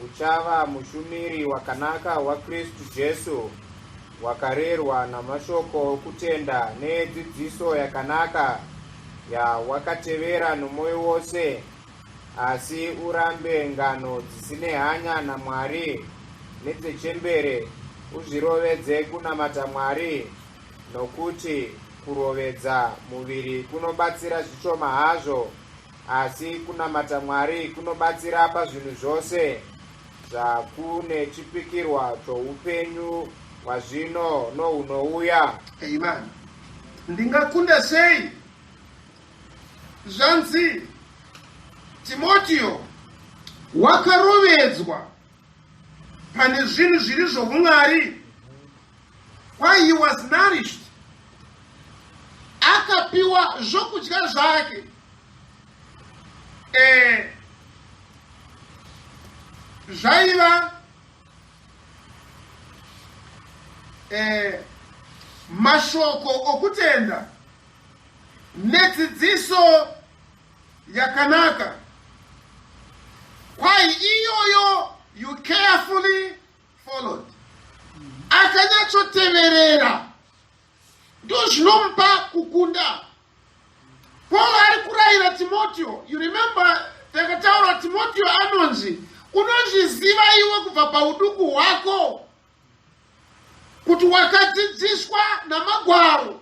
Speaker 2: uchava mushumiri wakanaka waKristu Jesu, wakarerwa namashoko okutenda needzidziso yakanaka yawakatevera nomwoyo wose. Asi urambe ngano dzisine hanya naMwari nedzechembere, uzvirovedze kunamata Mwari, nokuti kurovedza muviri kunobatsira zvishoma hazvo, asi kunamata Mwari kunobatsira pazvinhu zvose, zvakune chipikirwa choupenyu hwazvino nohunouya.
Speaker 1: Amen. Ndingakunda sei? Zvanzi Timotio wakarovedzwa pane zvinhu zviri zvomumwari. Why he was nourished, akapiwa zvokudya zvake, zvaiva mashoko okutenda nedzidziso yakanaka. Kwai iyoyo you carefully followed, akanyatsoteverera, ndo zvinomupa kukunda. Paul ari kurayira Timoteo. You remember takataura, Timoteo anonzi unozviziva iwe kubva pauduku hwako kuti wakadzidziswa namagwaro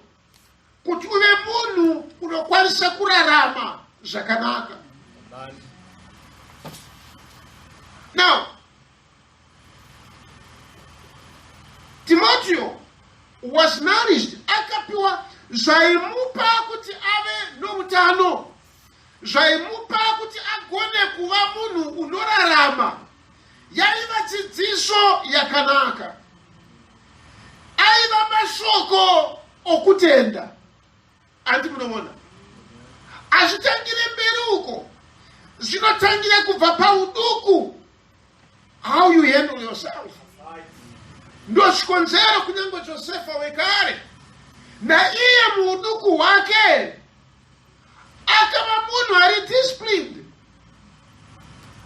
Speaker 1: kuti uve munhu unokwanisa kurarama zvakanaka. Now Timoteo was nourished, akapiwa zvaimupa kuti ave noutano, zvaimupa kuti agone kuva munhu unorarama. Yaiva dzidziso yakanaka, aiva mashoko okutenda. Andi munoona, hazvitangire mberi uko, zvinotangira kubva pauduku, how you handle yourself. Ndochikonzero kunyange Josefa wekare naiye muuduku hwake akava munhu ari disciplined.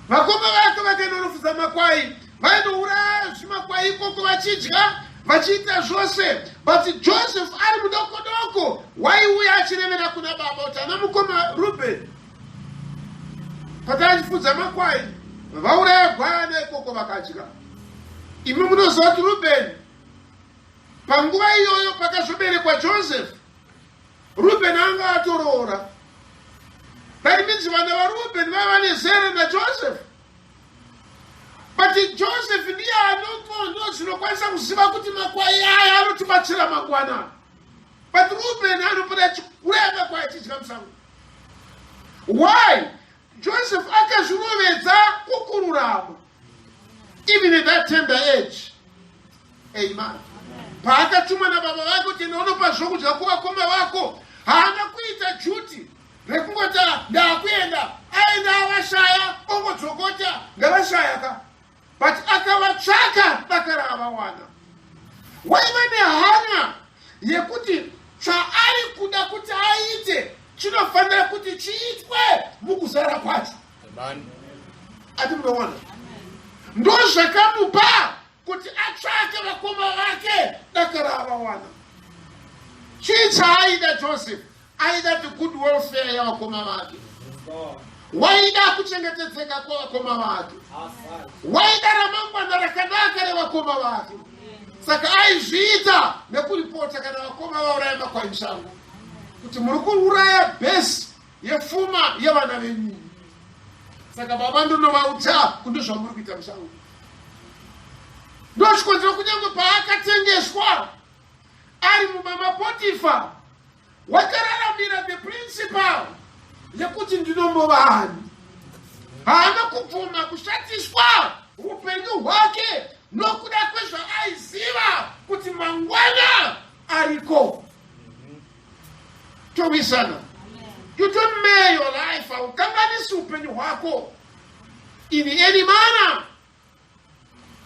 Speaker 1: Vakoma vake vakaenda kunofudza makwai, vainouraya zvimakwai ikoko, vachidya, vachiita zvose, but Joseph ari mudoko doko waiuya achirevera kuna baba kuti ana mukoma Ruben patachifudza makwai vauraya gwayana ikoko vakadya. Imi munoziva kuti Ruben panguva iyoyo pakazoberekwa Joseph, Ruben anga atoroora. That means vana vaRuben vaiva nezera naJoseph, but Joseph ndiye anondo zvinokwanisa kuziva kuti makwai aya anotibatsira mangwana, but Ruben anopota achiuraya makwai achidya musango. Why? Joseph akazvirovedza kukururama even at that tender age. Amen. Paakatumwa nababa vake kuti enda zvokudya kuvakoma vako, haana kuita duty rekungoti, "Ah, ndaakuenda." Aenda avashaya, ongodzokota, "Ndavashaya ka." But akavatsvaka dakara avawana. Waiva nehanya yekuti chaari kuda kuti aite chinofanira kuti chiitwe mukuzara kwacho. Ati munoona, ndo zvakamupa kuti atsvake vakoma vake dakara avawana. Chii chaaida Joseph? Aida the good welfare yavakoma vake, waida kuchengetedzeka kwavakoma vake, waida ramangwana rakanaka revakoma vake. Saka aizviita nekuripota kana vakoma vauraya makwai musango, kuti muri kuuraya bhesi yefuma yevana venyu, saka baba ndonovaudza kundo zvamuri kuita musango. Ndochikonzero kunyange paakatengeswa. Ari mumba maPotifa, wakararamira the principle yekuti ndinombovani. Haana kubvuma kushatiswa upenyu hwake nokuda kwezvaaiziva kuti mangwana ariko. Towisana. You don't may your life, haukanganisi upenyu hwako in any manner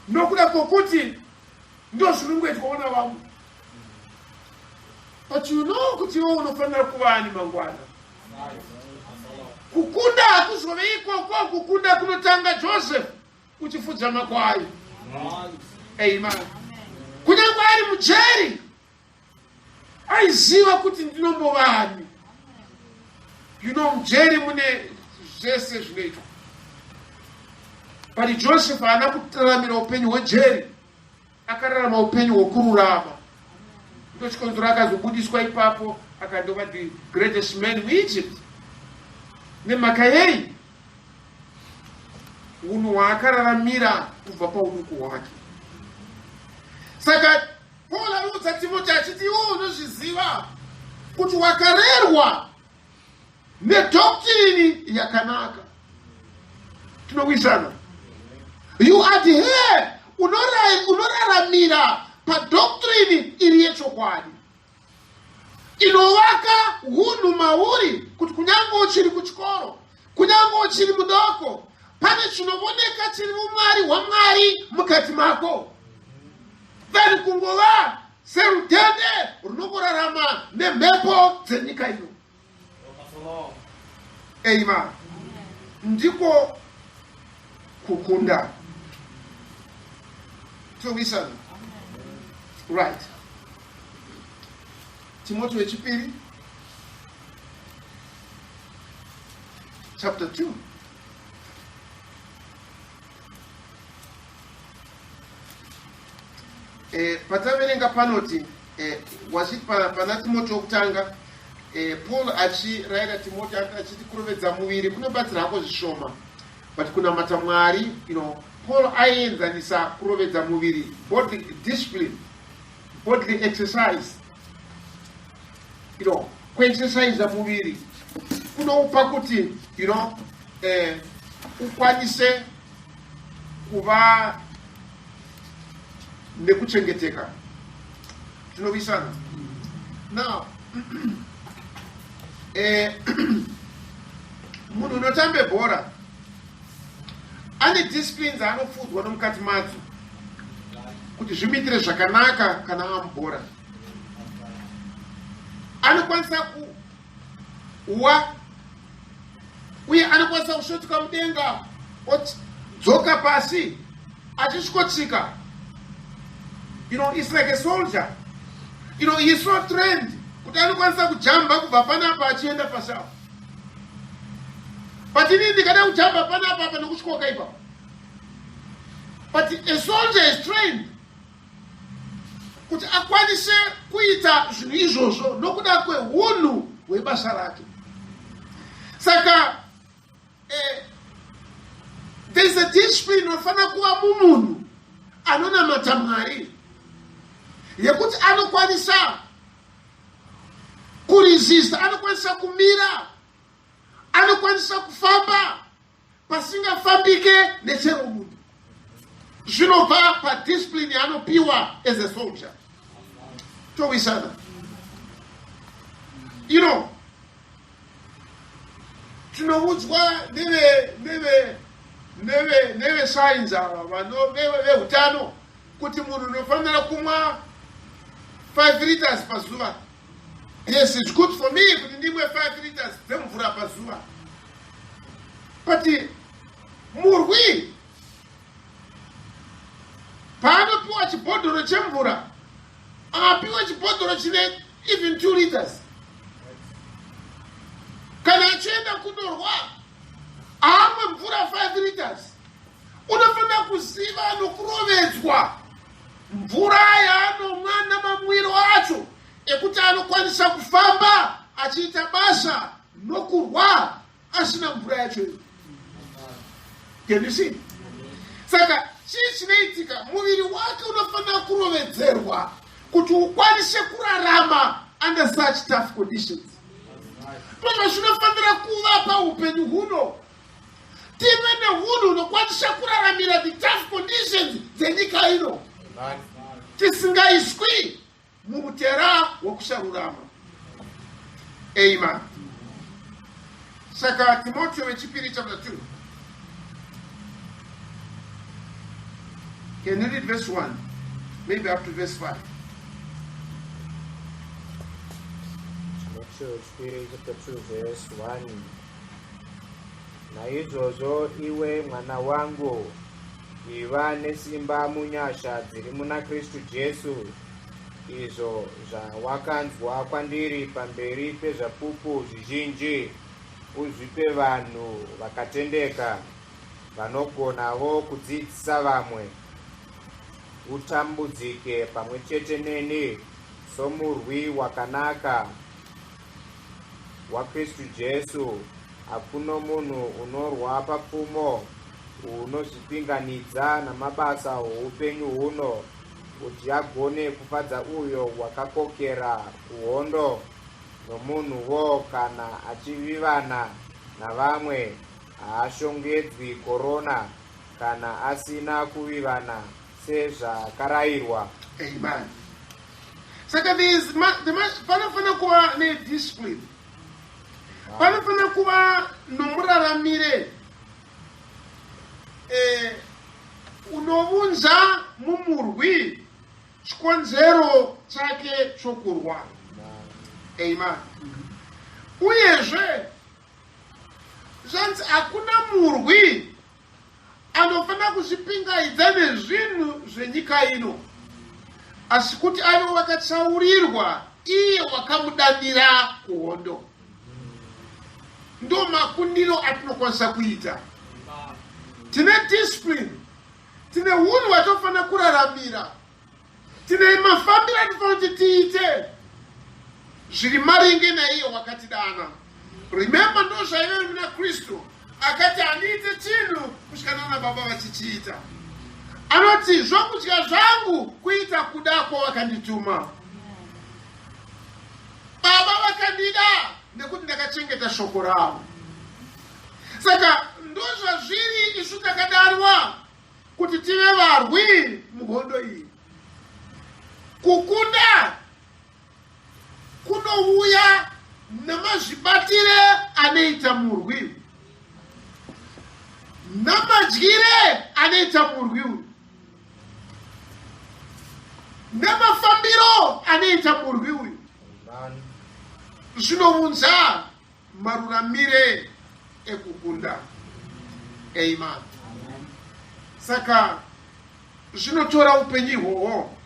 Speaker 1: nokuda kwokuti ndozvinongoitwawo navamwe. But you know kuti iwe unofanira kuva ani mangwana. Kukunda hakuzove ikoko, kukunda kunotanga Joseph uchifudza makwai. Amen. Kunyange ari mujeri aiziva kuti ndinombovani. You know, mujeri mune zvese zvinoitwa, but Joseph haana kuraramira upenyu hwejeri, akararama upenyu hwokururama. Ndochikonzero akazobudiswa ipapo akandova the greatest man muEgypt. Nemhaka yei? Unhu hwaakararamira kubva pauduku hwake. Saka Paul anoudza Timoti achiti, iwe unozviziva kuti wakarerwa nedoctrine yakanaka. Tinowisana. You adhere, unoraramira padoctrine iri yechokwadi inovaka hunhu mauri, kuti kunyange uchiri kuchikoro, kunyange uchiri mudoko, pane chinovoneka chiri umwari hwaMwari mukati mako, than kungova serutende runongorarama nemhepo dzenyika ino. Amen. Ndiko kukunda. Towisana. Right. Timothy wechipiri chapter 2. Pataverenga panoti wachiti pana Timoti wokutanga, Paul achirayira Timoti achiti kurovedza muviri kunobatsira hako zvishoma, but kunamata Mwari, Paul aienzanisa kurovedza muviri, bodily discipline, bodily exercise, kuexercise muviri kunoupa kuti ukwanise kuva nekuchengeteka. Tinowisana. Now, munhu unotambe bhora ane disciplines anopfuudzwa nomukati madzo kuti zvimuitire zvakanaka. Kana amubhora anokwanisa kuwa uye anokwanisa kusvotuka mudenga odzoka pasi achisvikotsika. It's like a soldier. He is so trained kuti anokwanisa kujamba kubva panapa achienda pasi apo, but inini ndikada kujamba panapa apa nokusvikoka ipapo. But a soldier is trained kuti akwanise kuita zvinhu izvozvo nokuda kweunhu hwebasa rake. Saka there is a discipline inofanira kuva mumunhu anonamata Mwari yekuti anokwanisa kuresista, anokwanisa kumira, anokwanisa kufamba pasingafambike nechero munhu. Zvinobva padiscipline yaanopiwa as a soldier. Towisana. Tinoudzwa nevesainzi ava veutano kuti munhu unofanira kumwa 5 liters pazuva. Yes, it's good for me kuti ndimwe 5 liters dzemvura pazuva, but murwi paanopiwa chibhodhoro chemvura, apiwa chibhodhoro chine even 2 liters. Kana achienda kundorwa, haamwe mvura 5 liters. Unofanira kuziva nokurovedzwa mvura yaanomwa namamwiro acho ekuti anokwanisa kufamba achiita basa nokurwa asina mvura yacho iyo. Can you see? Saka chii chinoitika? Muviri wake unofanira kurovedzerwa. Kuti ukwanise kurarama under such tough conditions. Ndozvazvinofanira kuva paupenyu huno. Tive nehunhu hunokwanisa kuraramira the tough conditions dzenyika ino. Tisingaiswi mumutera wokusarurama. Amen. Saka Timoteo wechipiri chapter 2. Can you read verse 1? Maybe up to verse 5.
Speaker 2: Timoteo wechipiri chapter 2 verse 1. Naizvozvo iwe mwana wangu, iva nesimba munyasha dziri muna Kristu Jesu, izvo zvawakanzwa kwandiri pamberi pezvapupu zvizhinji, uzvipe vanhu vakatendeka, vanogonavo kudzidzisa vamwe. Utambudzike pamwe chete neni somurwi wakanaka waKristu Jesu. Hakuno munhu unorwa papfumo unozvipinganidza namabasa oupenyu huno, kuti agone kufadza uyo wakakokera kuhondo. Nomunhuwo kana achivivana navamwe, haashongedzwi korona, kana asina kuvivana sezvakarayirwa.
Speaker 1: Amen. Saka panofanira kuva nediscipline, panofanira kuva nomuraramire unovunza mumurwi chikonzero chake chokurwa. Amen. Uyezve zvanzi hakuna murwi anofanira kuzvipingaidza nezvinhu zvenyika ino, asi kuti ave wakatsaurirwa iye wakamudanira kuhondo. Ndo makundiro atinokwanisa kuita. Tine discipline, tine hunhu hwatofanira kuraramira, tine mafambiro atinofanira kuti tiite zviri maringe naiye wakatidana. Remember, ndo zvaive muna Kristu, akati handiite chinhu kusvika nana Baba vachichiita. Anoti zvokudya zvangu kuita kuda kwawakandituma. Baba vakandida nekuti ndakachengeta shoko ravo. Saka ndozvazviri, isu takadanwa kuti tive varwi muhondo iyi. Kukunda kunouya namazvibatire anoita murwi, namadyire anoita murwi uyu, namafambiro anoita murwi uyu, zvinounza maruramire ekukunda. Amen. Saka zvinotora upenyu ihwohwo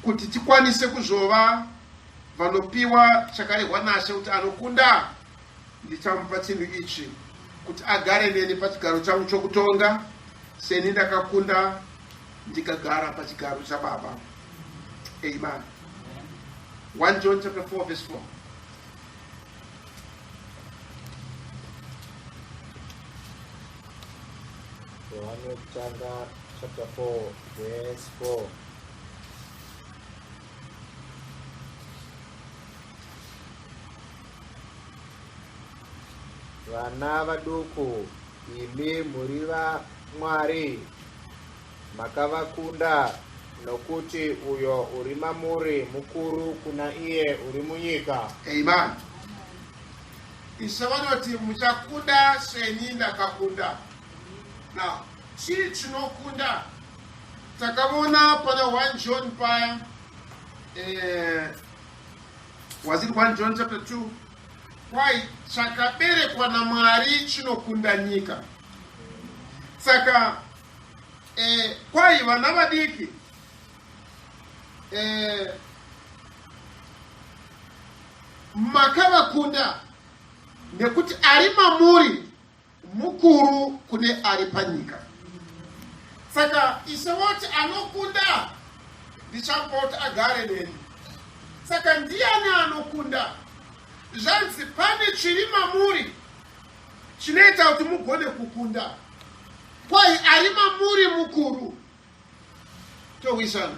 Speaker 1: kuti tikwanise kuzova vanopiwa chakarehwa naShe kuti anokunda ndichamupa chinhu ichi kuti agare neni pachigaro changu chokutonga, seni ndakakunda ndikagara pachigaro chaBaba. Amen. 1 John chapter 4 verse 4.
Speaker 2: Yohane wekutanga chapter 4 verse 4. Vana vaduku, imi muri vaMwari, makavakunda, nokuti uyo uri mamuri mukuru kuna iye uri munyika.
Speaker 1: Amen. Ishe vanoti muchakunda seni ndakakunda. Now, chii chinokunda? Takavona pana 1 John paya. Was it 1 John chapter 2? Kwai chakaberekwa naMwari chinokunda nyika. Saka kwai vana vadiki makavakunda nekuti ari mamuri mukuru kune ari panyika. Saka Ishe voti anokunda ndichamupa kuti agare neni. Saka ndiani anokunda? Zvanzi pane chiri mamuri chinoita kuti mugone kukunda. Kwai ari mamuri mukuru. Towisana.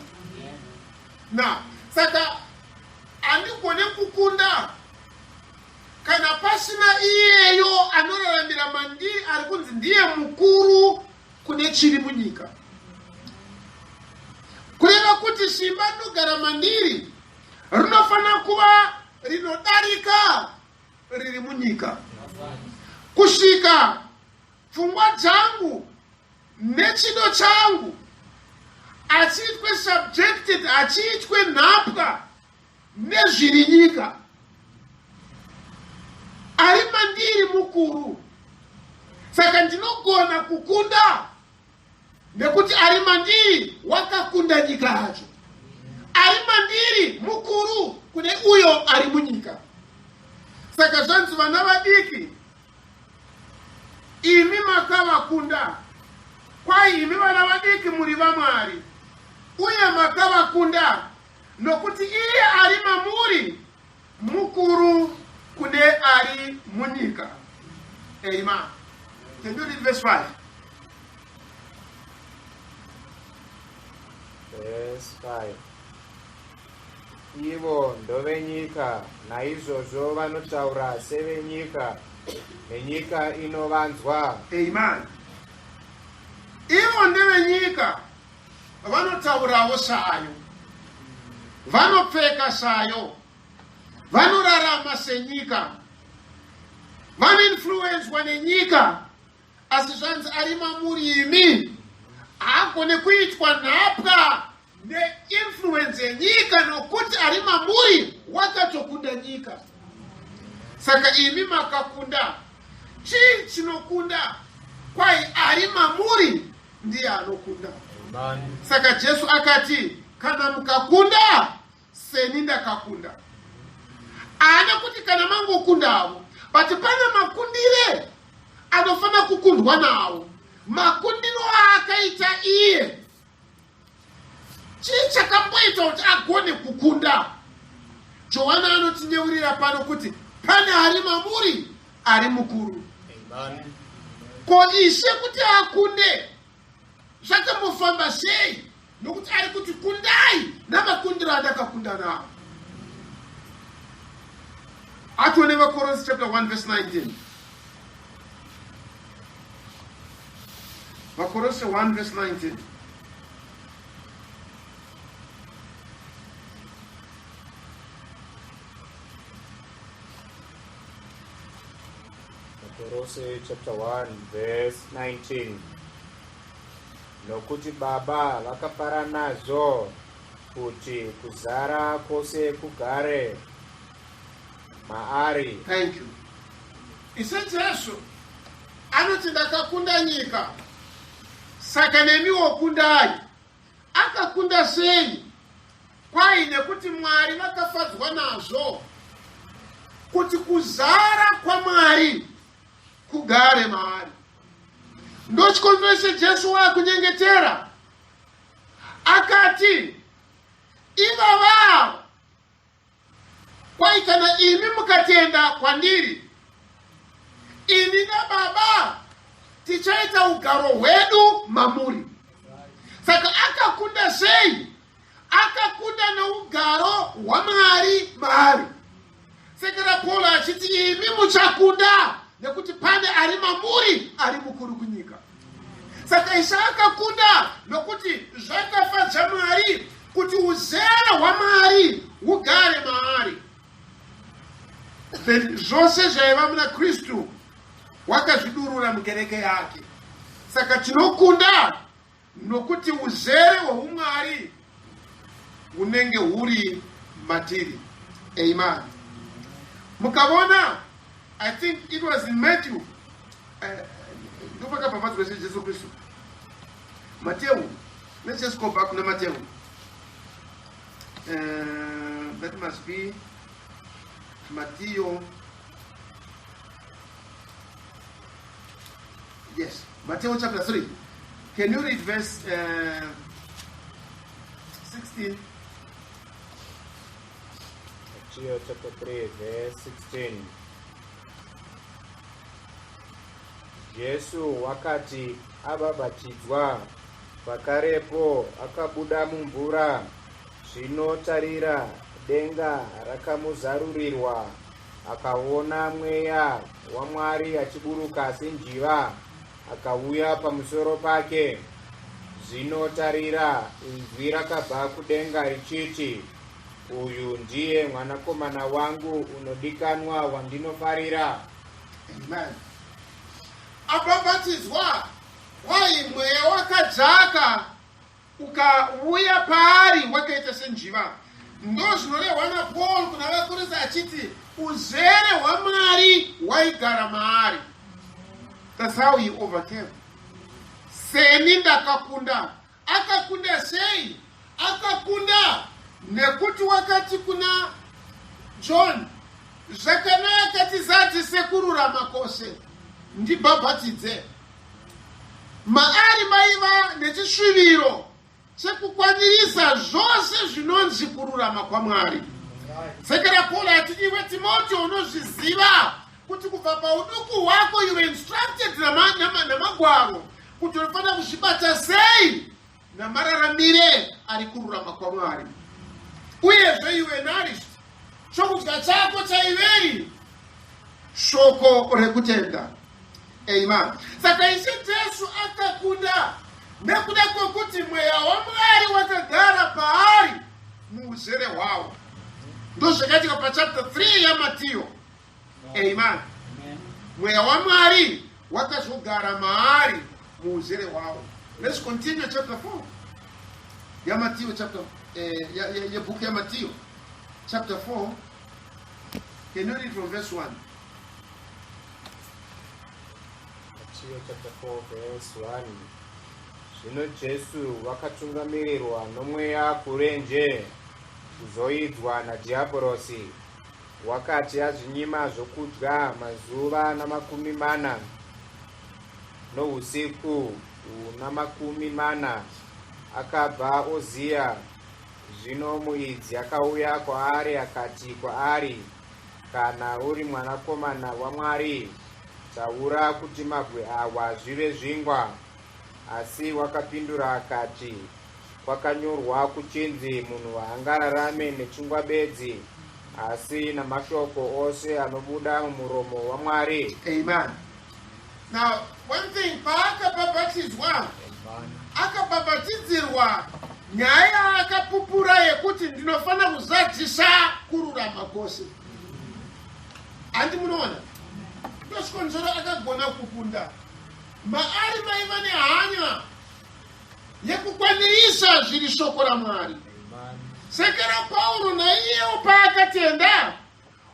Speaker 1: Now, Saka handigone kukunda kana pasina iyeyo anoraramira mandiri ari kunzi ndiye mukuru kune chiri munyika. Kureva kuti simba rinogara mandiri rinofanira kuva rinodarika riri munyika kusvika pfungwa dzangu nechido changu achiitwe subjected, achiitwe nhapwa nezviri nyika. Ari mandiri mukuru, saka ndinogona kukunda nekuti ari mandiri wakakunda nyika yacho. Ari mandiri mukuru kune uyo ari munyika. Saka zvanzi, vana vadiki, imi makavakunda. Kwai imi vana vadiki muri vaMwari, uye makavakunda, nokuti iye ari mamuri mukuru kune ari munyika. Amen. Can you read verse 5?
Speaker 2: Verse 5. Ivo ndovenyika, naizvozvo vanotaura sevenyika, nenyika inovanzwa.
Speaker 1: Amen. Ivo ndevenyika, vanotaurawo sayo, vanopfeka sayo, vanorarama senyika, vanoinfluenzwa nenyika, asi zvanzi ari mamuri imi haagone kuitwa nhapwa neinfluence yenyika, nokuti ari mamuri wakatokunda nyika. Saka imi makakunda. Chii chinokunda? Kwai ari mamuri ndiye anokunda. Saka Jesu akati, kana mukakunda seni ndakakunda. Haana kuti kana mangokundavo, but pane makundire anofanira kukundwa nawo, makundiro aakaita iye. Chii chakamboita kuti agone kukunda? Johana anotinyeurira pano kuti pane ari mamuri ari mukuru. Ko Ishe kuti akunde zvakambofamba sei? Nokuti ari kuti kundai namakundiro andakakunda nawo. Atione vaKorose chapter 1 verse 19. VaKorose 1 verse 19.
Speaker 2: Vakorose chapter 1 verse 19. Nokuti Baba vakafara nazvo kuti kuzara kwose kugare maari.
Speaker 1: Thank you. Ishe Jesu anoti ndakakunda nyika, saka nemiwo kundai. Akakunda sei? Kwai nekuti Mwari vakafadzwa nazvo kuti kuzara kwaMwari kugare maari. Ndochikonzero Ishe Jesu waakunyengetera akati, ivavavo Kwai kana imi mukatenda kwandiri, ini naBaba tichaita ugaro hwedu mamuri. Saka akakunda sei? Akakunda nougaro hwaMwari maari. Sekera Paul achiti imi muchakunda nekuti pane ari mamuri ari mukuru kunyika. Saka Ishe akakunda nokuti zvakafadza Mwari kuti uzere hwaMwari hugare maari. Then zvose zvaiva muna Kristu wakazvidurura mukereke yake. Saka tinokunda nokuti uzere hweumwari hunenge huri matiri. Amen. Mukavona, I think it was in Matthew, ndopakabhabhadzwa uh, Jesu Kristu. Mateu, let's just go back kuna Mateu. That must be Matthew. Yes, Matthew chapter 3. Can you read verse 16?
Speaker 2: Matthew chapter 3, verse 16. Jesu wakati abhabhatidzwa, pakarepo akabuda mumvura. Zvino tarira, denga rakamuzarurirwa, akaona Mweya waMwari achiburuka senjiva, akauya pamusoro pake. Zvino tarira, inzwi rakabva kudenga richiti, Uyu ndiye Mwanakomana wangu unodikanwa wandinofarira.
Speaker 1: Amen. Abhabhatidzwa, kwai mweya wakadzaka ukauya paari wakaita senjiva. Ndozvinorehwa naPaul kuna vaKorinte achiti uzere hwaMwari hwaigara maari. That's how he overcame. Seni ndakakunda. Akakunda sei? Akakunda nekuti wakati kuna John, zvakanaka tizadzise kururama kwose, ndibhabhatidze. Maari maiva nechisviviro chekukwanirisa zvose zvinonzi kururama kwaMwari. Sekera Paul ati iwe Timoteo unozviziva kuti kubva pauduku hwako you were instructed namagwaro kuti unofanira kuzvibata sei namararamire ari kururama kwaMwari. Uyezve you were nourished, chokudya chako chaiveri shoko rekutenda. Amen. Saka Ishe Jesu akakunda nekuda kwekuti mweya waMwari wakagara paari muuzere hwawo. Ndozvakaitika pachapter 3 yaMatiyo. Amen. Mweya waMwari wakazogara maari muuzere hwawo. Let's continue chapter 4 yaMatiyo, chapter yebhuku yaMatiyo chapter 4. Can you read from verse 1?
Speaker 2: Matthew chapter 4 verse 1. Zvino Jesu wakatungamirirwa nomweya kurenje kuzoidzwa nadhiabhorosi. Wakati azvinyima zvokudya mazuva namakumi mana nousiku huna makumi mana, akabva oziya. Zvino muidzi akauya kwaari akati kwaari, Kana uri mwanakomana waMwari, taura kuti mabwe awa zvive zvingwa. Asi wakapindura akati, Kwakanyorwa kuchinzi munhu haangararame nechingwa bedzi, asi namashoko ose anobuda mumuromo waMwari.
Speaker 1: Amen. Now, one thing, paakabhabhatidzwa, akabhabhatidzirwa nyaya yaakapupura yekuti ndinofanira kuzadzisa kururama kwose. Handi munoona? Ndochikonzero akagona kukunda. Maari maiva nehanya yekukwanirisa zviri shoko raMwari. Sekera Pauro naiyewo paakatenda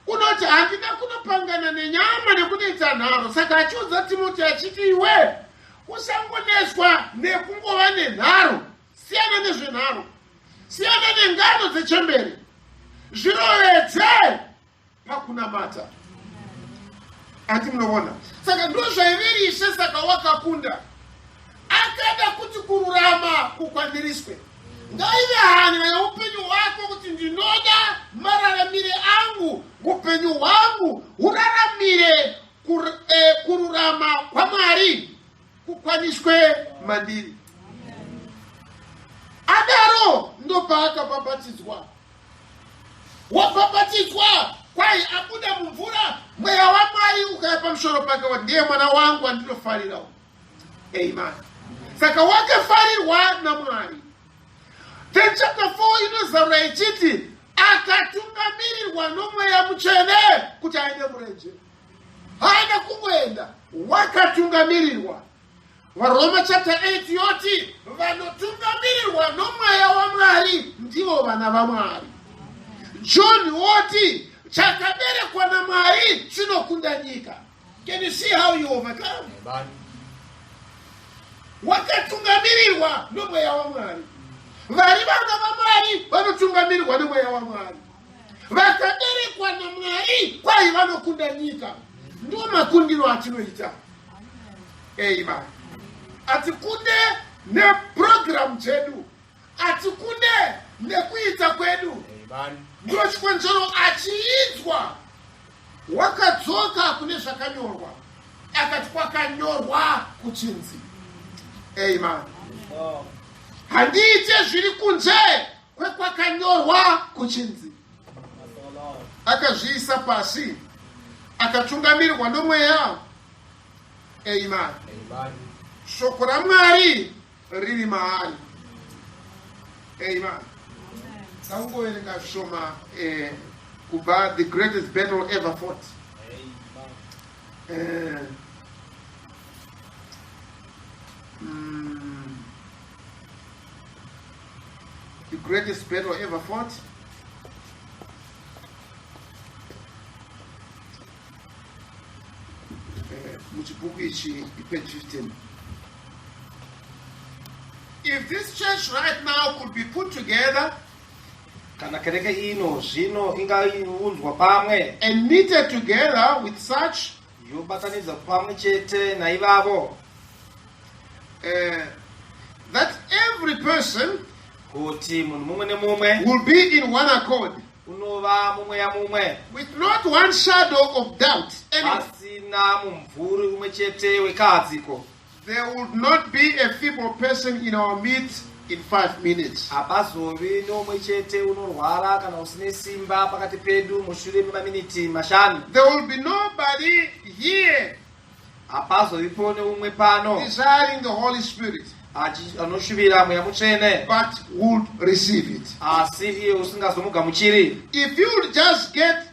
Speaker 1: unoti handina kunopangana nenyama nekunoita nharo. Saka achiudza Timoti achiti iwe usangonetswa nekungova nenharo, siyana nezvenharo, siyana nengano dzechembere, zvirovedze pakunamata. Ati munoona, saka ndozvaiveri Ishe. Saka wakakunda, akada kuti kururama kukwaniriswe. Ngaive hanya yeupenyu hwako kuti ndinoda mararamire angu, upenyu hwangu huraramire kururama kwaMwari kukwaniswe mandiri. Adaro ndopaakabhabhatidzwa. Wabhabhatidzwa, kwai abuda mumvura, mweya waMwari ukaya pamusoro pake, wati ndiye mwana wangu andinofarirawo. Amen. Saka wakafarirwa naMwari. Then chapter 4 inozarura ichiti akatungamirirwa nomweya mutsvene kuti aende murenje. Haana kungoenda, wakatungamirirwa. VaRoma chapter 8 yoti vanotungamirirwa nomweya waMwari ndivo vana vaMwari. John woti chakaberekwa naMwari chinokunda nyika. Can you see how you overcome? Wakatungamirirwa nomweya waMwari. Vari vana vaMwari vanotungamirirwa nomweya waMwari. Vakaberekwa naMwari kwai vanokunda nyika. Ndiwo makundiro atinoita. Amen. Atikunde neprogramu dzedu, atikunde nekuita kwedu. Ndiwo chikonzero achiidzwa wakadzoka kune zvakanyorwa, akati kwakanyorwa kuchinzi. Amen. Handiite zviri kunze. kwekwakanyorwa kuchinzi. Akazviisa pasi, akatungamirwa nomweya. Amen. Shoko raMwari riri maari. Amen. Taungoverenga zvishoma kubva The Greatest Battle Ever Fought. The Greatest Battle Ever Fought. Muchibhuku ichi, page 15. If this church right now could be put together
Speaker 3: Kana kereke ino zvino ingaunzwa pamwe
Speaker 1: and knitted together with such
Speaker 3: yobatanidzwa pamwe chete naivavo
Speaker 1: that every person
Speaker 3: kuti munhu mumwe nemumwe
Speaker 1: will be in one accord
Speaker 3: unova mumweya mumwe
Speaker 1: with not one shadow of doubt anywhere,
Speaker 3: pasina mumvuri umwe chete wekahadziko,
Speaker 1: there would not be a feeble person in our midst in 5 minutes.
Speaker 3: Hapazovi neumwe chete unorwara kana usine simba pakati pedu mushure memaminiti 5.
Speaker 1: There will be nobody here
Speaker 3: Hapazovipo neumwe pano
Speaker 1: desiring the Holy Spirit,
Speaker 3: anoshuvira Mweya Mutsvene
Speaker 1: but would receive it.
Speaker 3: asi iye usingazomugamuchiri.
Speaker 1: If you would just get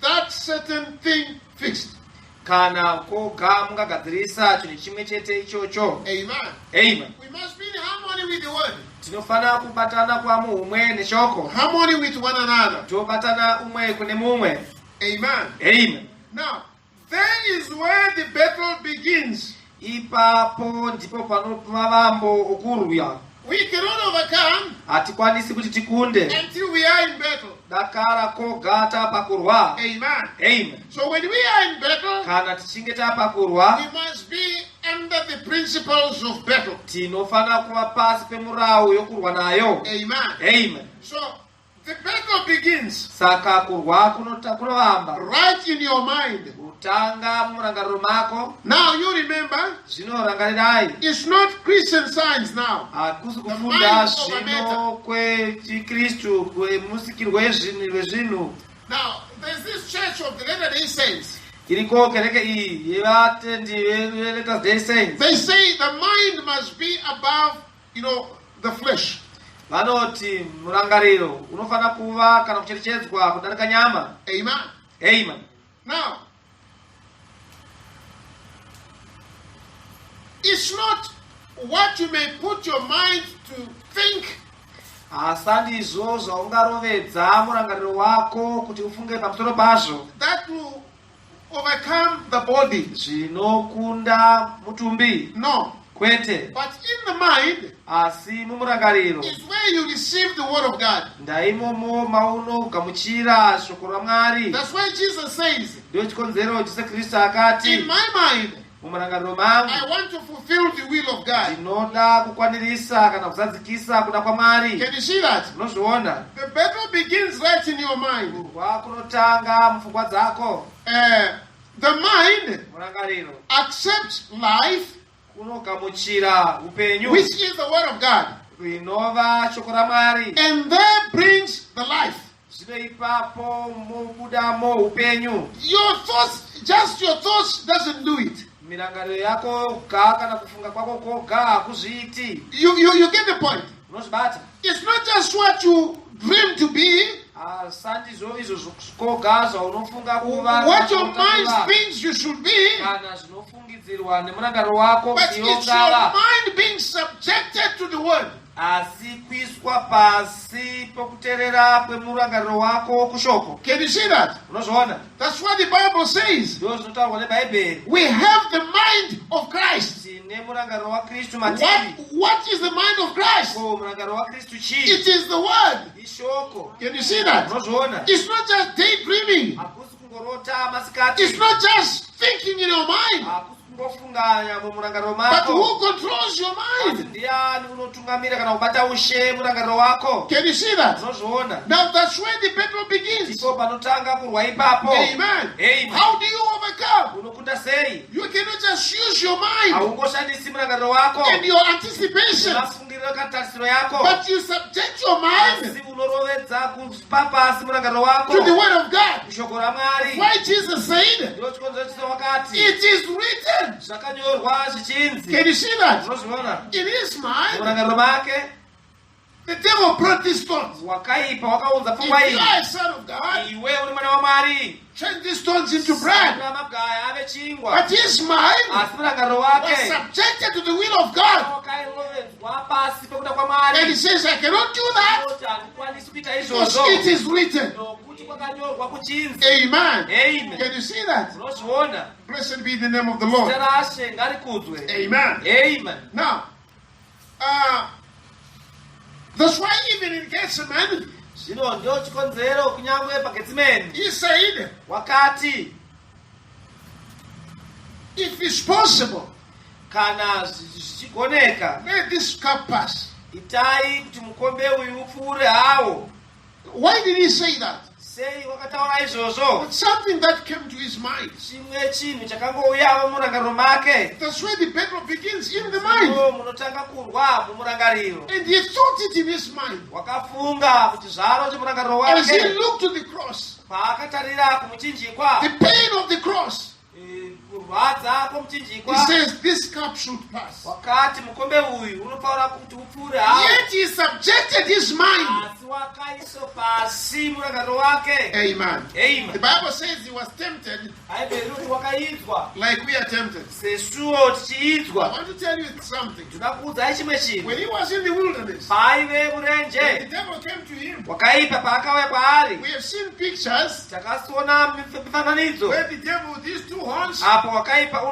Speaker 1: that certain thing fixed.
Speaker 3: Kana koga mungagadzirisa chinhu chimwe chete ichocho.
Speaker 1: Amen.
Speaker 3: Amen.
Speaker 1: We must be in harmony with the word,
Speaker 3: Tinofanira kubatana kuva muumwe neshoko,
Speaker 1: harmony with one another.
Speaker 3: tobatana umwe kune mumwe.
Speaker 1: Amen.
Speaker 3: Amen.
Speaker 1: Now, there is where the battle begins.
Speaker 3: Ipapo ndipo panovambo okurwa.
Speaker 1: We cannot overcome
Speaker 3: Hatikwanisi kuti tikunde
Speaker 1: until we are in battle.
Speaker 3: dakara koga tapakurwa.
Speaker 1: Amen.
Speaker 3: Amen.
Speaker 1: So when we are in battle,
Speaker 3: Kana tichinge tapakurwa,
Speaker 1: we must be under the principles of battle.
Speaker 3: tinofanira kuva pasi pemurau yokurwa nayo.
Speaker 1: Amen.
Speaker 3: Amen.
Speaker 1: So the battle begins
Speaker 3: Saka kurwa kunovamba
Speaker 1: right in your mind.
Speaker 3: kutanga mumurangariro mako.
Speaker 1: Now you remember,
Speaker 3: Zvino rangarirai,
Speaker 1: it's not Christian Science now.
Speaker 3: Hakusi
Speaker 1: The
Speaker 3: kufunda
Speaker 1: mind over
Speaker 3: zvino kwechikristu kwemusikirwo wezvinhu.
Speaker 1: Now, there's this church of the Latter Day Saints.
Speaker 3: Iriko kereke iyi yevatendi veLatter Day Saints.
Speaker 1: They say the mind must be above the flesh.
Speaker 3: Vanoti murangariro unofanira kuva kana kucherechedzwa kudarika nyama.
Speaker 1: Amen.
Speaker 3: Amen.
Speaker 1: Now, it's not what you may put your mind to think
Speaker 3: Hasandizvo zvaungarovedza murangariro wako kuti ufunge pamusoro pazvo
Speaker 1: that will overcome the body.
Speaker 3: zvinokunda mutumbi.
Speaker 1: No.
Speaker 3: Kwete.
Speaker 1: But in the mind
Speaker 3: Asi mumurangariro
Speaker 1: is where you receive the word of God.
Speaker 3: ndaimomo maunogamuchira shoko raMwari.
Speaker 1: That's why Jesus says,
Speaker 3: Ndiyo chikonzero Jesu Kristu akati,
Speaker 1: "In my mind,
Speaker 3: "Mumurangariro mangu
Speaker 1: I want to fulfill the will of God."
Speaker 3: ndinoda kukwanirisa kana kuzadzikisa kuda kwaMwari."
Speaker 1: Can you see that?
Speaker 3: Unozviona?
Speaker 1: The battle begins right in your mind.
Speaker 3: Kurwa kunotanga mupfungwa dzako.
Speaker 1: The mind
Speaker 3: Murangariro
Speaker 1: accepts life,
Speaker 3: kunogamuchira upenyu,
Speaker 1: which is the word of God,
Speaker 3: rinova shoko raMwari,
Speaker 1: and there brings the life.
Speaker 3: Zvino ipapo mobudamo upenyu.
Speaker 1: Your thoughts, just your thoughts, doesn't do it.
Speaker 3: Mirangariro yako ga kana kufunga kwako koga hakuzviiti.
Speaker 1: You get the point.
Speaker 3: Unozvibata?
Speaker 1: It's not just what you dream to be,
Speaker 3: Hasandizvo izvo koga zvaunofunga kuva,
Speaker 1: what your mind
Speaker 3: kuva,
Speaker 1: thinks you should be,
Speaker 3: kana zvinofungidzirwa nemurangariro wako
Speaker 1: but
Speaker 3: kuti
Speaker 1: it's your
Speaker 3: ungava,
Speaker 1: mind being subjected to the word.
Speaker 3: Asi kuiswa pasi pokuteerera kwemurangariro wako kushoko.
Speaker 1: Can you see that?
Speaker 3: Unozviona?
Speaker 1: That's what the Bible says.
Speaker 3: Ndo zvinotaurwa nebhaibheri.
Speaker 1: We have the mind of Christ.
Speaker 3: Tine murangariro waKristu matiri.
Speaker 1: What is the mind of Christ?
Speaker 3: Ko murangariro waKristu chii?
Speaker 1: It is the word.
Speaker 3: Ishoko.
Speaker 1: Can you see that?
Speaker 3: Unozviona?
Speaker 1: It's not just daydreaming.
Speaker 3: Hakusi kungorota masikati.
Speaker 1: It's not just thinking in your mind.
Speaker 3: Hakusi kungofunganya mumurangariro
Speaker 1: But
Speaker 3: mako.
Speaker 1: who controls your
Speaker 3: Asi
Speaker 1: mind?
Speaker 3: ndiani unotungamira kana kubata ushe murangariro wako?
Speaker 1: Can you see that?
Speaker 3: Unozviona?
Speaker 1: Now that's where the battle begins.
Speaker 3: Ndipo panotanga kurwa ipapo.
Speaker 1: Amen.
Speaker 3: Amen.
Speaker 1: How do you overcome?
Speaker 3: Unokunda sei?
Speaker 1: You cannot just use your mind
Speaker 3: Haungoshandisi murangariro wako
Speaker 1: and your anticipation.
Speaker 3: nemafungiro. Unotsungirira katarisiro yako,
Speaker 1: But you subject your mind
Speaker 3: asi unorovedza kupa pasi murangariro wako
Speaker 1: to the word of God.
Speaker 3: kushoko raMwari.
Speaker 1: Why Jesus said,
Speaker 3: Ndiro chikonzero Jesu wakati,
Speaker 1: "It is written."
Speaker 3: zvakanyorwa zvichinzi.
Speaker 1: Can you see that?
Speaker 3: Unozviona?
Speaker 1: In his mind,
Speaker 3: Murangariro make,
Speaker 1: the devil brought this thought.
Speaker 3: wakaipa wakaunza pfungwa
Speaker 1: If you
Speaker 3: iyi.
Speaker 1: are a son of God,
Speaker 3: Iwe uri mwana waMwari,
Speaker 1: change these stones into bread.
Speaker 3: sandura magaya ave chingwa.
Speaker 1: But his mind
Speaker 3: Asi murangariro
Speaker 1: was
Speaker 3: wake
Speaker 1: subjected to the will of God.
Speaker 3: wakairovedzwa pasi pekuda
Speaker 1: And
Speaker 3: kwaMwari.
Speaker 1: he says, "I cannot do that
Speaker 3: Anoti handikwanisi kuita
Speaker 1: because
Speaker 3: izvozvo
Speaker 1: it is written."
Speaker 3: nokuti kwakanyorwa kuchinzi.
Speaker 1: Amen.
Speaker 3: Amen.
Speaker 1: Can you see that?
Speaker 3: Unozviona?
Speaker 1: Blessed be the name of the Lord.
Speaker 3: Zita raShe ngarikudzwe.
Speaker 1: Amen.
Speaker 3: Amen.
Speaker 1: Now, that's why even in Gethsemane,
Speaker 3: Zvino ndo chikonzero kunyange paGetsimeni
Speaker 1: he said,
Speaker 3: wakati,
Speaker 1: "If it's possible,
Speaker 3: kana zvichigoneka,
Speaker 1: let this cup pass."
Speaker 3: itai kuti mukombe uyu upfuure hawo.
Speaker 1: Why did he say that?
Speaker 3: Sei wakataura izvozvo?
Speaker 1: But something that came to his mind.
Speaker 3: Chimwe chinhu chakangouyawo murangariro make.
Speaker 1: That's where the battle begins, in the mind.
Speaker 3: Ndo munotanga kurwa mumurangariro.
Speaker 1: And he thought it in his mind.
Speaker 3: Wakafunga kuti zvaro chemurangariro
Speaker 1: As he
Speaker 3: wake
Speaker 1: looked to the cross,
Speaker 3: paakatarira kumuchinjikwa,
Speaker 1: the pain of the cross,
Speaker 3: kurwadza
Speaker 1: he
Speaker 3: kwomuchinjikwa,
Speaker 1: says, "This cup should pass."
Speaker 3: wakati mukombe uyu unofanira kuti upfuure hawo.
Speaker 1: Yet he subjected his mind.
Speaker 3: Asi wakaiswa pasi murangariro wake.
Speaker 1: Amen. The
Speaker 3: Amen.
Speaker 1: Bible says he was tempted
Speaker 3: Bhaibheri rinoti wakaidzwa
Speaker 1: like we are tempted.
Speaker 3: sesuwo
Speaker 1: I
Speaker 3: tichiidzwa.
Speaker 1: want to tell you something.
Speaker 3: Ndinoda kuudzai chimwe chinhu.
Speaker 1: When he was in the wilderness,
Speaker 3: Paaive
Speaker 1: the
Speaker 3: murenje,
Speaker 1: devil came to him.
Speaker 3: wakaipa paakauya kwaari,
Speaker 1: We have seen pictures
Speaker 3: takasiona mifananidzo
Speaker 1: where the devil with these two horns
Speaker 3: apo wakaipa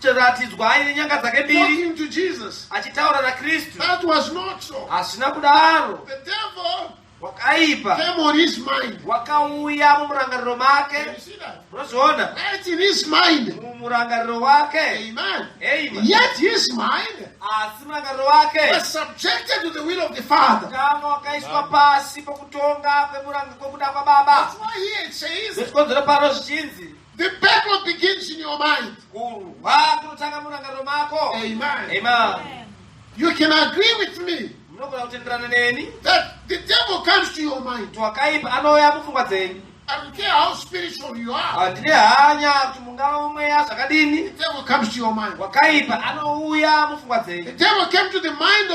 Speaker 3: unoratidzwa aine nyanga dzake mbiri
Speaker 1: talking to Jesus.
Speaker 3: achitaura naKristu.
Speaker 1: That was not so.
Speaker 3: Hazvina kudaro.
Speaker 1: The devil
Speaker 3: Wakaipa
Speaker 1: came on his mind.
Speaker 3: wakauya mumurangariro
Speaker 1: Can
Speaker 3: make.
Speaker 1: you see that?
Speaker 3: Unozviona?
Speaker 1: Right in his mind.
Speaker 3: Mumurangariro wake.
Speaker 1: Amen.
Speaker 3: Amen.
Speaker 1: Yet his mind
Speaker 3: Asi murangariro wake
Speaker 1: was subjected to the will of the Father.
Speaker 3: tanga wakaiswa pasi pokutonga kwekuda kwababa.
Speaker 1: That's why here it says
Speaker 3: Zvechikonzero pano zvichinzi
Speaker 1: the battle begins in your mind.
Speaker 3: kurwa kunotanga murangariro mako.
Speaker 1: Amen.
Speaker 3: Amen.
Speaker 1: You can agree with me
Speaker 3: Munogona kutenderana neni
Speaker 1: that the devil comes to your mind.
Speaker 3: kuti wakaipa anouya mupfungwa dzenyu.
Speaker 1: I don't care how spiritual you are.
Speaker 3: Handine hanya kuti mungava mumweya zvakadini.
Speaker 1: The devil comes to your mind.
Speaker 3: Wakaipa anouya mupfungwa
Speaker 1: The
Speaker 3: dzenyu.
Speaker 1: devil came to the mind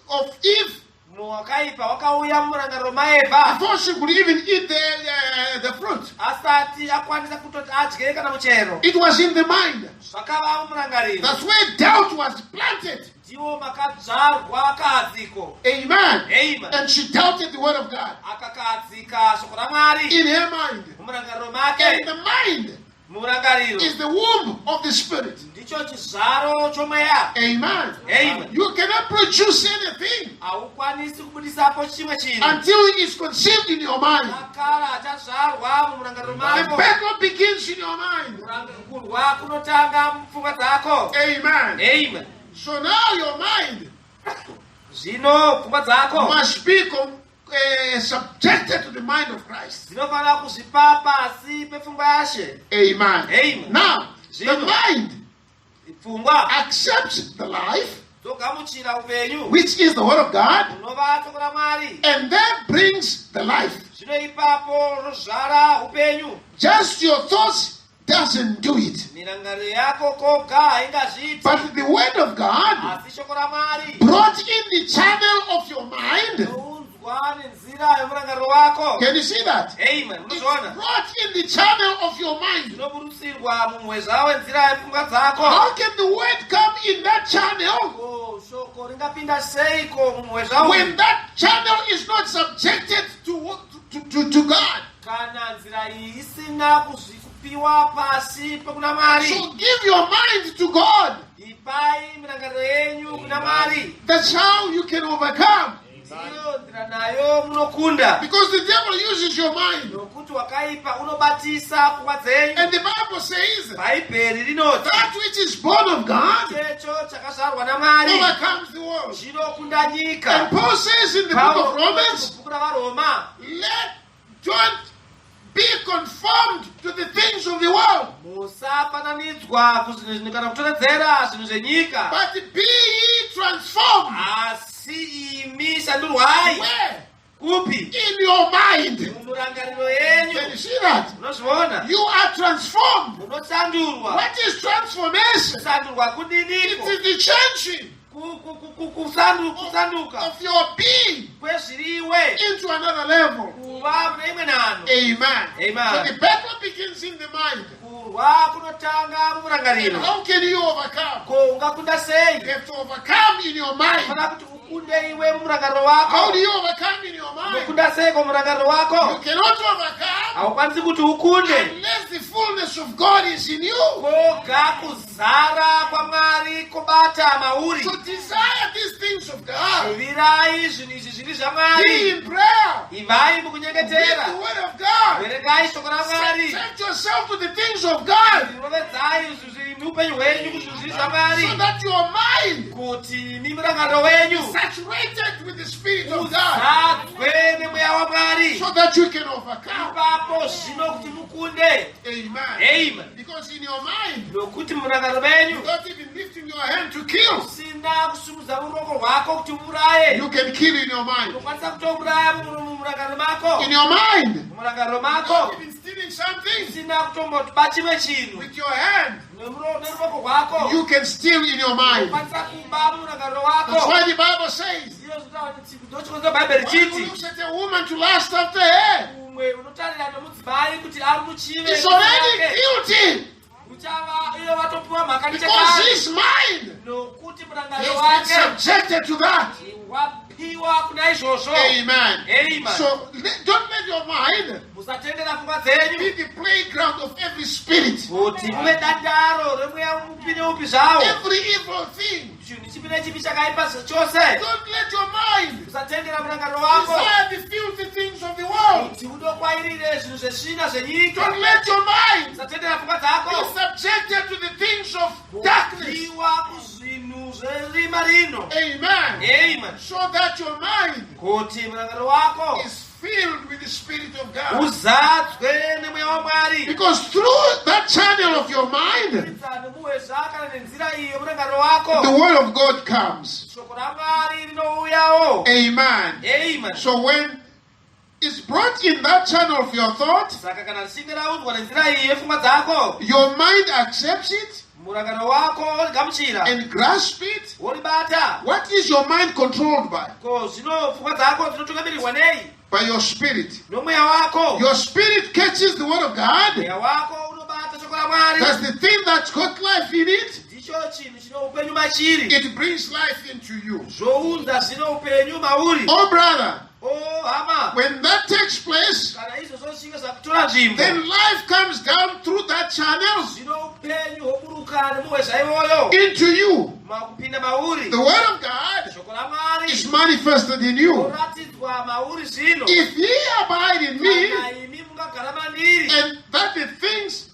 Speaker 1: of Eve
Speaker 3: Wakaipa wakauya mumurangariro maEvha
Speaker 1: before she could even eat the fruit.
Speaker 3: asati akwanisa kutoti adye kana muchero.
Speaker 1: It was in the mind.
Speaker 3: Zvakava mumurangariro.
Speaker 1: That's where doubt was planted.
Speaker 3: Ndiwo makadzvarwa kadziko.
Speaker 1: Amen.
Speaker 3: Amen.
Speaker 1: And she doubted the word of God
Speaker 3: Akakadzika shoko raMwari
Speaker 1: in her mind.
Speaker 3: mumurangariro make.
Speaker 1: And the mind
Speaker 3: Mumurangariro
Speaker 1: is the womb of the spirit.
Speaker 3: ndicho chizvaro chomweya.
Speaker 1: Amen.
Speaker 3: Amen.
Speaker 1: You cannot produce anything
Speaker 3: Haukwanisi kubudisapo chimwe chinhu
Speaker 1: until it is conceived in your mind.
Speaker 3: akara achazvarwa mumurangariro
Speaker 1: The
Speaker 3: mako.
Speaker 1: battle begins in your mind.
Speaker 3: Kurwa kunotanga mupfungwa dzako.
Speaker 1: Amen.
Speaker 3: Amen.
Speaker 1: So now your mind
Speaker 3: Zvino pfungwa dzako
Speaker 1: must be subjected to the mind of Christ.
Speaker 3: dzinofanira kuzvipa pasi pepfungwa yaShe.
Speaker 1: Amen.
Speaker 3: Amen.
Speaker 1: Now, the
Speaker 3: Zvino.
Speaker 1: mind
Speaker 3: Pfungwa
Speaker 1: accepts the life,
Speaker 3: dzogamuchira upenyu
Speaker 1: which is the word of God,
Speaker 3: hunova shoko raMwari.
Speaker 1: and that brings the life.
Speaker 3: Zvino ipapo rozvara upenyu.
Speaker 1: Just your thoughts doesn't do it.
Speaker 3: Mirangariro yako koga haingazviiti,
Speaker 1: But the word of God
Speaker 3: asi shoko raMwari
Speaker 1: brought in the channel of your mind.
Speaker 3: rounzwa nenzira yomurangariro wako.
Speaker 1: Can you see that?
Speaker 3: Amen.
Speaker 1: It's
Speaker 3: Unozviona?
Speaker 1: brought in the channel of your mind.
Speaker 3: Zvinoburusirwa mumwezva wenzira yepfungwa dzako.
Speaker 1: How can the word come in that channel
Speaker 3: Ko shoko ringapinda seiko mumwezva uyu
Speaker 1: when that channel is not subjected to God?
Speaker 3: kana nzira iyi isina kupiwa pasi pekuna Mwari?
Speaker 1: So give your mind to God.
Speaker 3: Ipai mirangariro yenyu kuna Mwari.
Speaker 1: That's how you can overcome.
Speaker 3: Ndiyo nzira nayo munokunda,
Speaker 1: Because the devil uses your mind.
Speaker 3: nokuti wakaipa unobatisa pfungwa dzenyu.
Speaker 1: And the Bible says
Speaker 3: Bhaibheri rinoti
Speaker 1: that which is born of God
Speaker 3: checho chakazvarwa naMwari
Speaker 1: overcomes the world.
Speaker 3: chinokunda nyika.
Speaker 1: And Paul says in the book
Speaker 3: Paulo
Speaker 1: of Romans,
Speaker 3: mubhuku raVaroma,
Speaker 1: let don't be conformed to the things of the world,
Speaker 3: musafananidzwa kuzvinhu kana kutoredzera zvinhu zvenyika,
Speaker 1: but be ye transformed.
Speaker 3: Asi imi shandurwai.
Speaker 1: Where?
Speaker 3: Kupi?
Speaker 1: In your mind.
Speaker 3: Mumurangariro yenyu.
Speaker 1: Can you see that?
Speaker 3: Unozviona?
Speaker 1: You are transformed.
Speaker 3: Munoshandurwa.
Speaker 1: What is transformation?
Speaker 3: Kushandurwa
Speaker 1: It
Speaker 3: kudiniko?
Speaker 1: is the changing
Speaker 3: Kusanduka
Speaker 1: of your being
Speaker 3: kwezviriwe
Speaker 1: into another level.
Speaker 3: kuva mune imwe nhanho.
Speaker 1: Amen.
Speaker 3: Amen.
Speaker 1: So the battle begins in the mind.
Speaker 3: Kurwa kunotanga
Speaker 1: And
Speaker 3: mumurangariro.
Speaker 1: how can you overcome?
Speaker 3: Ko ungakunda sei?
Speaker 1: You have to overcome in your mind.
Speaker 3: Fana kuti ukunde iwe mumurangariro
Speaker 1: How
Speaker 3: wako.
Speaker 1: do you overcome in your mind?
Speaker 3: Unokunda sei mumurangariro
Speaker 1: You
Speaker 3: wako?
Speaker 1: cannot overcome
Speaker 3: Haukwanisi kuti ukunde
Speaker 1: unless the fullness of God is in you.
Speaker 3: koga kuzara kwaMwari kobata mauri.
Speaker 1: So desire these things of God.
Speaker 3: Shuvirai zvinhu izvi zviri
Speaker 1: Be
Speaker 3: zvaMwari.
Speaker 1: in prayer.
Speaker 3: Ivai
Speaker 1: Read
Speaker 3: mukunyengetera.
Speaker 1: the word of God.
Speaker 3: Verengai shoko raMwari.
Speaker 1: Subject yourself to the things of God
Speaker 3: Rovedzai zvinhu zviri muupenyu hwenyu kuzvinhu zviri zvaMwari,
Speaker 1: so that your mind
Speaker 3: kuti imi murangariro wenyu
Speaker 1: is saturated with the Spirit of God
Speaker 3: uzadzwe nemweya waMwari,
Speaker 1: so that you can overcome.
Speaker 3: ipapo zvino kuti mukunde.
Speaker 1: Amen.
Speaker 3: Amen.
Speaker 1: Because in your mind,
Speaker 3: Nokuti mumurangariro menyu,
Speaker 1: without even lifting your hand to kill,
Speaker 3: usina kusumudza ruoko rwako kuti uuraye,
Speaker 1: you can kill in your mind.
Speaker 3: unokwanisa kutouraya mumurangariro mako.
Speaker 1: In your mind,
Speaker 3: Mumurangariro
Speaker 1: without
Speaker 3: mako,
Speaker 1: even stealing something
Speaker 3: usina kutomboba chimwe chinhu
Speaker 1: with your hand,
Speaker 3: neruoko rwako,
Speaker 1: you can steal in your mind.
Speaker 3: unokwanisa kuba mumurangariro
Speaker 1: That's
Speaker 3: wako.
Speaker 1: why the Bible says,
Speaker 3: Ndochikonzero Bhaibheri
Speaker 1: one who
Speaker 3: chiti
Speaker 1: looks at a woman to lust after her
Speaker 3: umwe unotarira nomudzimai kuti ari muchive
Speaker 1: is already guilty
Speaker 3: uchava iye watopiwa mhaka
Speaker 1: because
Speaker 3: nechekare,
Speaker 1: his mind
Speaker 3: nokuti murangariro
Speaker 1: has been
Speaker 3: wake
Speaker 1: subjected to that.
Speaker 3: wapiwa kuna izvozvo.
Speaker 1: Amen.
Speaker 3: Amen.
Speaker 1: So don't let your mind
Speaker 3: Musatendera pfungwa
Speaker 1: be
Speaker 3: dzenyu
Speaker 1: the playground of every spirit,
Speaker 3: kuti muve dandaro remweya upi neupi zvawo,
Speaker 1: every evil thing.
Speaker 3: chinhu chipi nechipi chakaipa chose.
Speaker 1: Don't let your mind
Speaker 3: Usatendera murangariro wako
Speaker 1: desire the filthy things of the world.
Speaker 3: kuti udokwairire zvinhu zvesvina zvenyika.
Speaker 1: Don't let your mind
Speaker 3: Usatendera pfungwa
Speaker 1: be
Speaker 3: dzako
Speaker 1: subjected to the things of darkness.
Speaker 3: kupiwa kuzvinhu zverima rino.
Speaker 1: Amen.
Speaker 3: Amen.
Speaker 1: So that your mind
Speaker 3: Kuti murangariro wako
Speaker 1: is filled with the Spirit of God.
Speaker 3: uzadzwe nemweya waMwari.
Speaker 1: Because through that channel of your mind,
Speaker 3: Kubudikidza nomuhwezva kana nenzira iyi yemurangariro wako,
Speaker 1: the Word of God comes.
Speaker 3: shoko raMwari rinouyawo.
Speaker 1: Amen.
Speaker 3: Amen.
Speaker 1: So when it's brought in that channel of your thought,
Speaker 3: Saka kana richinge raudzwa nenzira iyi yepfungwa dzako,
Speaker 1: your mind accepts it
Speaker 3: murangariro wako worigamuchira,
Speaker 1: and grasps it.
Speaker 3: woribata.
Speaker 1: What is your mind controlled by?
Speaker 3: Ko zvino pfungwa dzako dzinotungamirirwa nei?
Speaker 1: By your spirit.
Speaker 3: Nomweya wako.
Speaker 1: Your spirit catches the Word of God.
Speaker 3: Mweya wako unobata shoko raMwari.
Speaker 1: That's the thing that's got life in it.
Speaker 3: Ndicho chinhu chine upenyu machiri.
Speaker 1: It brings life into you.
Speaker 3: Zvounza zvino upenyu mauri.
Speaker 1: Oh, brother,
Speaker 3: O hama,
Speaker 1: when that takes place,
Speaker 3: kana izvozvo zvichinge zvakutora nzvimbo,
Speaker 1: then life comes down through that channel
Speaker 3: zvino upenyu hwoburuka nemuhwezva iwoyo
Speaker 1: into you.
Speaker 3: makupinda mauri.
Speaker 1: The Word of God
Speaker 3: Shoko raMwari
Speaker 1: is manifested in you.
Speaker 3: roratidzwa mauri zvino.
Speaker 1: If ye abide in me,
Speaker 3: Kana imi mungagara mandiri,
Speaker 1: and that the things,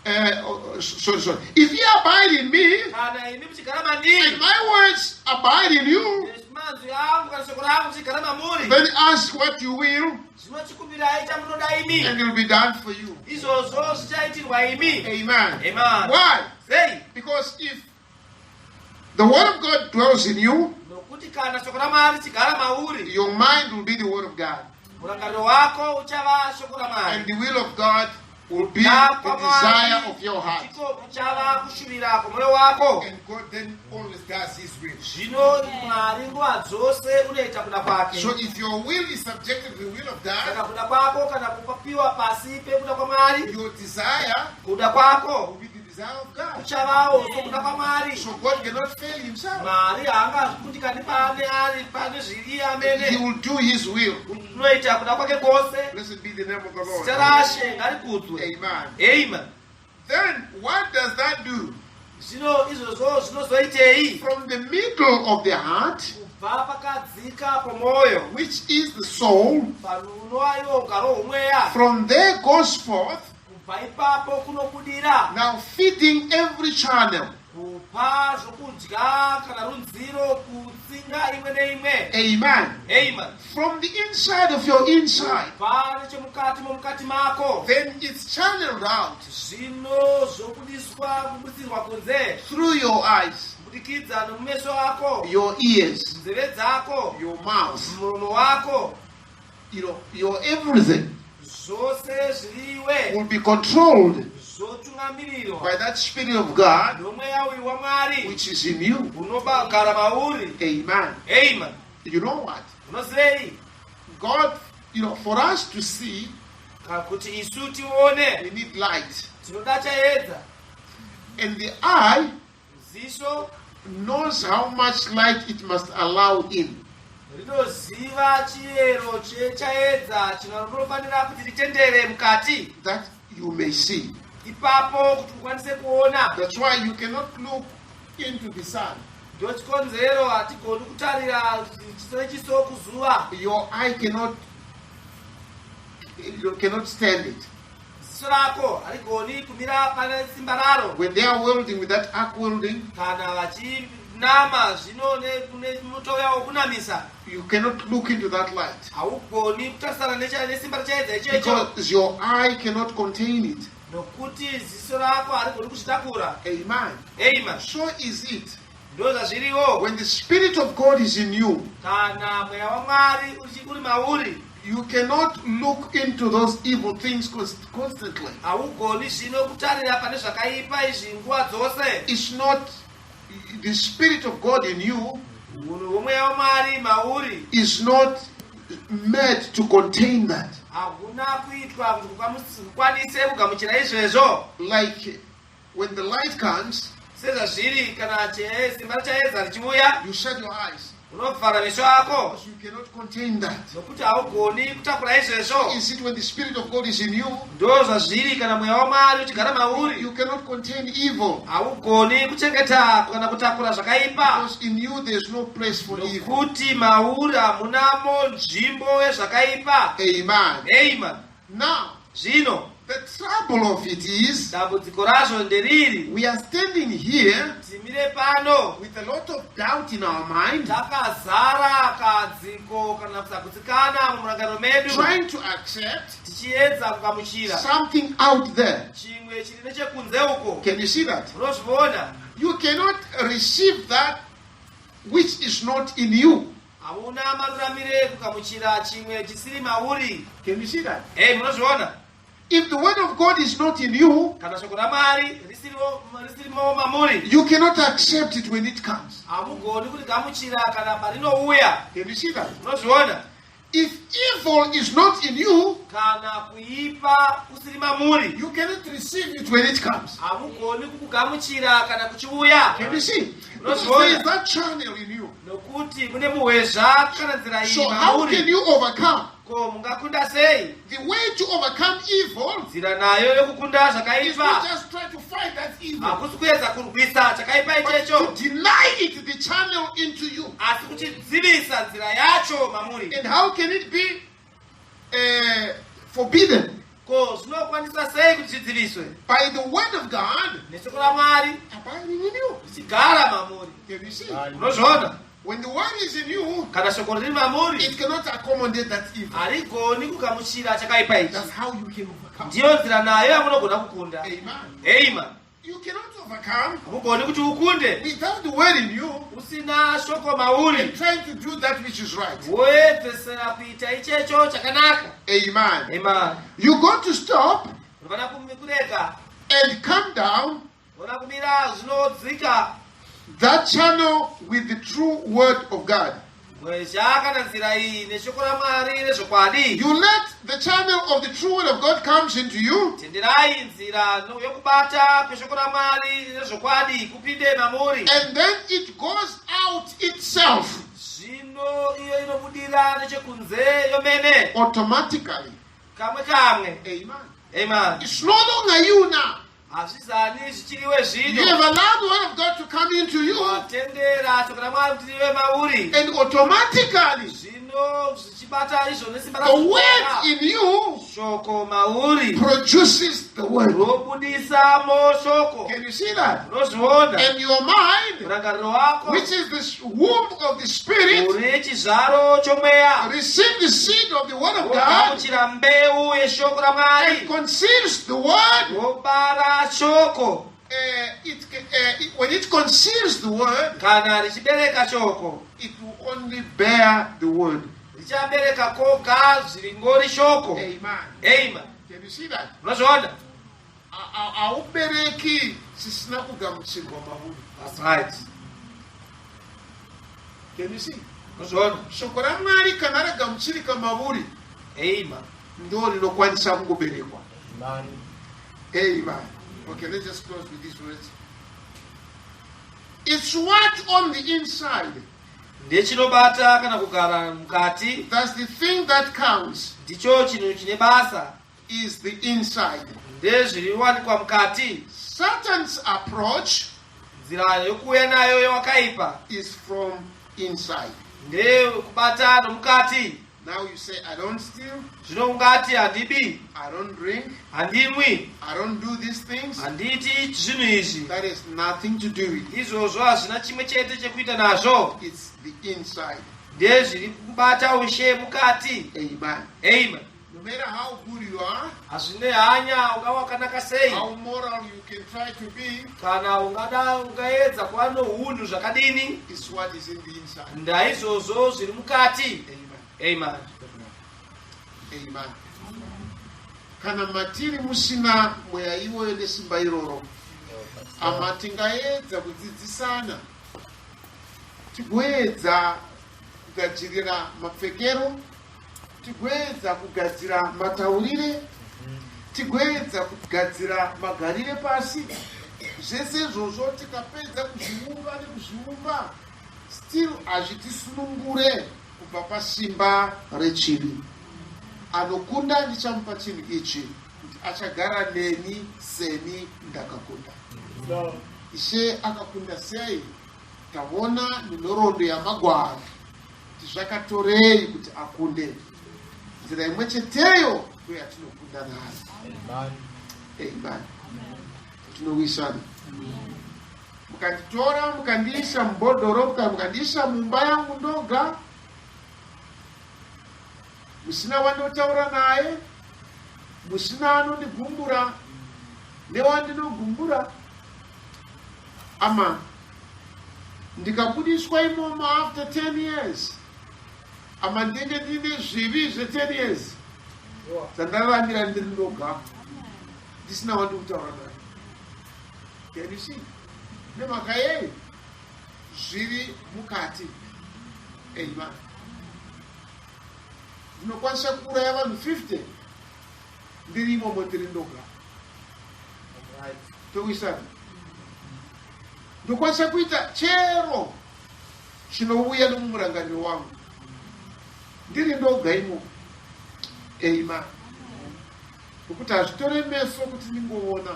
Speaker 1: oh, sorry, sorry. If ye abide in me,
Speaker 3: kana imi muchigara
Speaker 1: and
Speaker 3: mandiri,
Speaker 1: my words abide in you,
Speaker 3: manzwi angu kana shoko rangu muchigara mamuri,
Speaker 1: then ask what you will,
Speaker 3: zvino chikumbirayi chamunoda imi,
Speaker 1: and it will be done for you.
Speaker 3: Izvozvo zvichaitirwa imi.
Speaker 1: Amen.
Speaker 3: Amen.
Speaker 1: Why?
Speaker 3: Sei?
Speaker 1: Because if the Word of God dwells in you,
Speaker 3: Nokuti kana shoko raMwari chigara mauri,
Speaker 1: your mind will be the Word of God,
Speaker 3: murangariro wako uchava shoko raMwari,
Speaker 1: and the will of God will be
Speaker 3: Da
Speaker 1: the
Speaker 3: kwaMwari
Speaker 1: desire of your heart.
Speaker 3: ndiko kuchava kushuvira kwomwoyo wako.
Speaker 1: And God then always does His will.
Speaker 3: Zvino Mwari nguva dzose unoita kuda kwake.
Speaker 1: So if your will is subjected to the will of
Speaker 3: Saka
Speaker 1: God,
Speaker 3: kuda kwako kana kupapiwa pasi pekuda kwaMwari,
Speaker 1: your desire
Speaker 3: kuda kwako
Speaker 1: will be the desire of God.
Speaker 3: kuchavawo sokuda kwaMwari.
Speaker 1: So God cannot fail Himself.
Speaker 3: Mwari haangakundikani pane ari pane zviri
Speaker 1: He
Speaker 3: amene.
Speaker 1: will do His will.
Speaker 3: Unoita kuda kwake kwose.
Speaker 1: Blessed be the name of the Lord.
Speaker 3: Zita raShe ngarikudzwe.
Speaker 1: Amen.
Speaker 3: Amen.
Speaker 1: Then what does that do?
Speaker 3: Zvino izvozvo zvinozoitei?
Speaker 1: From the middle of the heart,
Speaker 3: Kubva pakadzika pomwoyo,
Speaker 1: which is the soul,
Speaker 3: panonova iwo ugaro hwomweya,
Speaker 1: from there goes forth,
Speaker 3: kubva ipapo kunobudira
Speaker 1: now feeding every channel.
Speaker 3: Kupa zvokudya kana runziro kutsinga imwe neimwe.
Speaker 1: Amen.
Speaker 3: Amen.
Speaker 1: From the inside of your inside,
Speaker 3: Kubva nechemukati momukati mako,
Speaker 1: then it's channeled out
Speaker 3: zvino zvobudiswa kubudisirwa kunze
Speaker 1: through your eyes.
Speaker 3: Kubudikidza nomumeso ako,
Speaker 1: your ears,
Speaker 3: nzeve dzako,
Speaker 1: your mouth,
Speaker 3: muromo wako,
Speaker 1: your everything
Speaker 3: zvose zviriwe
Speaker 1: will be controlled
Speaker 3: zvotungamirirwa
Speaker 1: by that Spirit of God
Speaker 3: nomweya uyu waMwari
Speaker 1: which is in you.
Speaker 3: unogara mauri.
Speaker 1: Amen.
Speaker 3: Amen.
Speaker 1: You know what?
Speaker 3: Unozivei?
Speaker 1: God, for us to see,
Speaker 3: Kana kuti isu tione,
Speaker 1: we need light.
Speaker 3: tinoda chaedza.
Speaker 1: And the eye
Speaker 3: Ziso
Speaker 1: knows how much light it must allow in.
Speaker 3: rinoziva chiyero chechaedza chinofanira kuti ritendere mukati,
Speaker 1: that you may see.
Speaker 3: Ipapo kuti ukwanise kuona.
Speaker 1: That's why you cannot look into the sun.
Speaker 3: Ndochikonzero hatigoni kutarira chiso nechiso kuzuva.
Speaker 1: Your eye cannot, you cannot stand it.
Speaker 3: Ziso rako harigoni kumira pane simba raro.
Speaker 1: When they are welding with that arc welding,
Speaker 3: Kana vachinama zvino nemutoo yawo wokunamisa,
Speaker 1: you cannot look into that light
Speaker 3: haugoni kutarisana nesimba rechaedza ichecho,
Speaker 1: because your eye cannot contain it.
Speaker 3: Nokuti ziso rako harigoni kuzvitakura.
Speaker 1: Amen.
Speaker 3: Amen.
Speaker 1: So is it.
Speaker 3: Ndo zvazviriwo.
Speaker 1: When the Spirit of God is in you,
Speaker 3: Kana mweya waMwari uri mauri,
Speaker 1: you cannot look into those evil things constantly.
Speaker 3: Haugoni zvino kutarira pane zvakaipa izvi nguva dzose.
Speaker 1: It's not the Spirit of God in you
Speaker 3: Unhu hwomweya waMwari mauri
Speaker 1: is not made to contain that.
Speaker 3: Hahuna kuitwa kuti kukwanise kugamuchira izvezvo.
Speaker 1: Like when the light comes,
Speaker 3: Sezvazviri kana simba rechaedza richiuya,
Speaker 1: you shut your eyes
Speaker 3: unovhara meso ako,
Speaker 1: because you cannot contain that.
Speaker 3: Nokuti haugoni kutakura izvezvo.
Speaker 1: Is it when the Spirit of God is in you,
Speaker 3: Ndo zvazviri kana mweya waMwari uchigara mauri,
Speaker 1: you cannot contain evil
Speaker 3: haugoni kuchengeta kana kutakura zvakaipa,
Speaker 1: because in you there's no place for evil.
Speaker 3: Nokuti mauri hamunamo nzvimbo yezvakaipa.
Speaker 1: Amen.
Speaker 3: Amen.
Speaker 1: Now,
Speaker 3: Zvino,
Speaker 1: the trouble of it is
Speaker 3: dambudziko razvo nderiri,
Speaker 1: we are standing here
Speaker 3: timire pano
Speaker 1: with a lot of doubt in our mind,
Speaker 3: takazara kadziko kana kusagutsikana mumurangariro medu,
Speaker 1: trying to accept
Speaker 3: tichiedza kugamuchira
Speaker 1: something out there.
Speaker 3: Chimwe chiri nechekunze uko.
Speaker 1: Can you see that?
Speaker 3: Unozviona?
Speaker 1: You cannot receive that which is not in you.
Speaker 3: Hauna maruramire ekugamuchira chimwe chisiri mauri.
Speaker 1: Can you see that?
Speaker 3: Ei, munozviona?
Speaker 1: If the word of God is not in you,
Speaker 3: Kana shoko raMwari risirimo mamuri,
Speaker 1: you cannot accept it when it comes.
Speaker 3: Hamugoni kurigamuchira kana parinouya.
Speaker 1: Can you see that?
Speaker 3: Unozviona?
Speaker 1: If evil is not in you,
Speaker 3: Kana kuipa kusiri mamuri,
Speaker 1: you cannot receive it when it comes.
Speaker 3: Hamugoni kukugamuchira kana kuchiuya.
Speaker 1: Can you see? Because there is that channel in you.
Speaker 3: Nokuti mune muhwezva kana nzira iyi
Speaker 1: So how can
Speaker 3: mauri.
Speaker 1: you overcome?
Speaker 3: Ko mungakunda sei?
Speaker 1: The way to overcome evil
Speaker 3: Nzira nayo yokukunda
Speaker 1: is
Speaker 3: zvakaipa
Speaker 1: not just try to fight that evil,
Speaker 3: hakusi kuedza kurwisa chakaipa
Speaker 1: but
Speaker 3: ichecho,
Speaker 1: to deny it the channel into you.
Speaker 3: Asi kuchidzivisa nzira yacho mamuri.
Speaker 1: And how can it be forbidden?
Speaker 3: Ko zvinokwanisa sei kuti zvidziviswe?
Speaker 1: By the word of God
Speaker 3: Neshoko raMwari
Speaker 1: abiding in you.
Speaker 3: richigara mamuri.
Speaker 1: Can you see?
Speaker 3: Unozviona?
Speaker 1: When the word is in you,
Speaker 3: Kana shoko riri mamuri,
Speaker 1: it cannot accommodate that evil.
Speaker 3: Harigoni kugamuchira chakaipa ichi.
Speaker 1: That's how you can overcome.
Speaker 3: Ndiyo nzira nayo yamunogona kukunda.
Speaker 1: Amen.
Speaker 3: Amen.
Speaker 1: You cannot overcome
Speaker 3: Hamugoni kuti ukunde
Speaker 1: without the word in you
Speaker 3: usina shoko mauri
Speaker 1: and trying to do that which is right.
Speaker 3: Woedzesera kuita ichecho chakanaka.
Speaker 1: Amen.
Speaker 3: Amen.
Speaker 1: You got to stop
Speaker 3: Unofanira kurega
Speaker 1: and come down
Speaker 3: ona kumira zvinodzika
Speaker 1: that channel with the true word of God.
Speaker 3: Mwezha kana nzira iyi neshoko raMwari rezvokwadi.
Speaker 1: You let the channel of the true word of God comes into you,
Speaker 3: Tenderai nzira yokubata kweshoko raMwari rezvokwadi kupinde mamuri,
Speaker 1: and then it goes out itself
Speaker 3: zvino iyo inobudira nechekunze yomene
Speaker 1: automatically.
Speaker 3: Kamwe kamwe.
Speaker 1: Amen.
Speaker 3: Amen.
Speaker 1: It's no longer you now.
Speaker 3: Hazvizani zvichiriwe
Speaker 1: You
Speaker 3: zvino.
Speaker 1: have allowed the word of God to come into you,
Speaker 3: Watendera shoko raMwari kuti rive mauri,
Speaker 1: and automatically
Speaker 3: zvino zvichibata izvo nesimba
Speaker 1: the word
Speaker 3: racho.
Speaker 1: in you
Speaker 3: Shoko mauri
Speaker 1: produces the word.
Speaker 3: robudisamo shoko.
Speaker 1: Can you see that?
Speaker 3: Unozviona?
Speaker 1: And your mind,
Speaker 3: Murangariro wako,
Speaker 1: which is the womb of the spirit,
Speaker 3: uri chizvaro chomweya,
Speaker 1: receive the seed of the word of God
Speaker 3: wogamuchira mbeu yeshoko
Speaker 1: and
Speaker 3: raMwari,
Speaker 1: conceives the word
Speaker 3: wobara shoko,
Speaker 1: When it conceives the word,
Speaker 3: Kana richibereka shoko,
Speaker 1: it will only bear the word.
Speaker 3: Richabereka koga zviringori shoko.
Speaker 1: Amen.
Speaker 3: Amen.
Speaker 1: Can you see that?
Speaker 3: Unozviona?
Speaker 1: Haubereki chisina kugamuchirwa mauri.
Speaker 3: That's right.
Speaker 1: Can you see?
Speaker 3: Unozviona?
Speaker 1: Shoko raMwari kana ragamuchirika mauri,
Speaker 3: Amen.
Speaker 1: Ndo rinokwanisa kungoberekwa.
Speaker 2: Amen.
Speaker 1: Amen. Okay, let's just close with these words. It's what on the inside.
Speaker 3: Ndechinobata kana kugara mukati.
Speaker 1: That's the thing that counts,
Speaker 3: Ndicho chinhu chine basa.
Speaker 1: Is the inside.
Speaker 3: Ndezviriwanikwa mukati.
Speaker 1: Satan's approach
Speaker 3: Nzira yokuuya nayo yewakaipa
Speaker 1: is from inside.
Speaker 3: Ndeyekubata nomukati.
Speaker 1: Now you say, "I don't steal,
Speaker 3: Zvino ungati handibi,
Speaker 1: I don't drink,
Speaker 3: handimwi,
Speaker 1: I don't do these things."
Speaker 3: Handiiti zvinhu izvi.
Speaker 1: That has nothing to do with it.
Speaker 3: Izvozvo hazvina chimwe chete chekuita nazvo.
Speaker 1: It's the inside.
Speaker 3: Ndezviri kubata ushe mukati.
Speaker 1: Amen.
Speaker 3: Amen.
Speaker 1: No matter how good you are,
Speaker 3: Hazvine hanya ungava wakanaka sei,
Speaker 1: how moral you can try to be,
Speaker 3: kana ungada ungaedza kuva nohunhu zvakadini,
Speaker 1: it's what is in the inside.
Speaker 3: Ndaizvozvo zviri mukati.
Speaker 1: Amen.
Speaker 3: Amen.
Speaker 1: Amen. Kana matiri musina mweya iwoyo nesimba iroro, ama tingaedza kudzidzisana, tigoedza kugadzirira mapfekero, tigoedza kugadzira mataurire, tigoedza kugadzira magarire pasi, zvese izvozvo tikapedza kuzviumba nekuzviumba, still hazvitisunungure kubva pasimba rechivi. Anokunda ndichamupa chinhu ichi, kuti achagara neni seni ndakakunda. Ishe akakunda sei? Taona nenhoroondo yamagwaro kuti zvakatorei kuti akunde. Nzira imwe cheteyo ndo yatinokunda nayo.
Speaker 2: Amen.
Speaker 1: Amen. Tinowisana. Mukanditora mukandiisa mubhodhoro kana mukandiisa mumba yangu ndoga, musina wandotaura naye, musina anondigumbura newandinogumbura, ama ndikabudiswa imomo after 10 years, ama ndenge ndine zvivi zve10 years dzandararamira ndiri ndoga, ndisina wandikutaura naye. Can you see? Nemhaka yei? Zviri mukati. Amen. Ndinokwanisa kuuraya vanhu 50 ndiri imomo ndiri ndoga. Towisana. Ndokwanisa kuita chero chinouya nomumurangariro wangu ndiri ndoga imomo. Amen. Nokuti hazvitore meso kuti ndingoona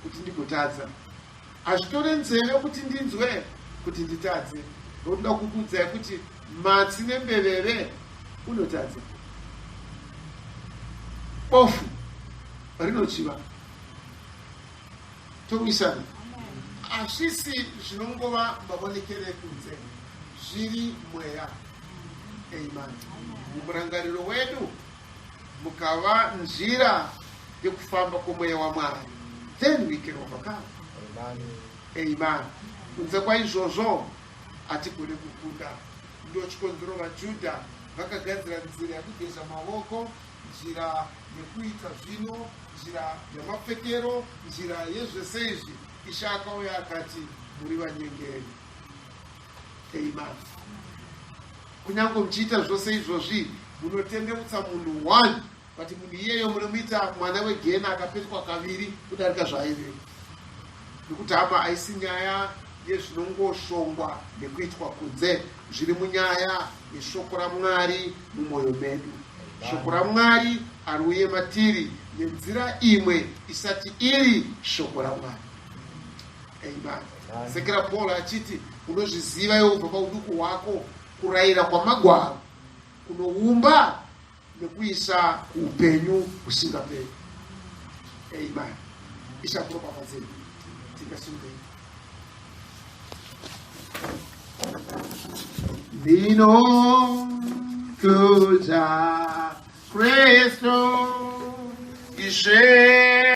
Speaker 1: kuti ndigotadza, hazvitore nzeve kuti ndinzwe kuti nditadze. Ndokuda kukuudzai kuti matsi nembeveve unotadza, bofu rinochiva. Towisana. Hazvisi zvinongova maonekero ekunze, zviri mweya. Amen. Mumurangariro wedu mukava nzira yekufamba kwomweya waMwari, then we can overcome.
Speaker 2: Amen.
Speaker 1: Amen. Kunze kwaizvozvo hatigone kukunda. Ndo chikonzero vaJudha vakagadzira nzira yekugeza mavoko, nzira yekuita zvino, nzira yamapfekero, nzira yezvese izvi. Ishe akauya akati, "Muri vanyengeri." Amen. Kunyange muchiita zvose izvozvi, munotendeutsa munhu one, but munhu iyeyo munomuita mwana wegena akapetwa kaviri kudarika zvaaive. Nekuti hama, haisi nyaya yezvinongoshongwa nekuitwa kunze, zviri munyaya yeshoko raMwari mumwoyo medu. Shoko raMwari hariuye matiri nenzira imwe isati iri shoko raMwari. Amen. Sekera Paul achiti, "Unozviziva iwe kubva pauduku hwako kurayira kwamagwaro kunoumba nekuisa kuupenyu husingaperi." Amen. Ishe akuropafadzei. Tingasimukei. Ndinokudza Kristu Ishe.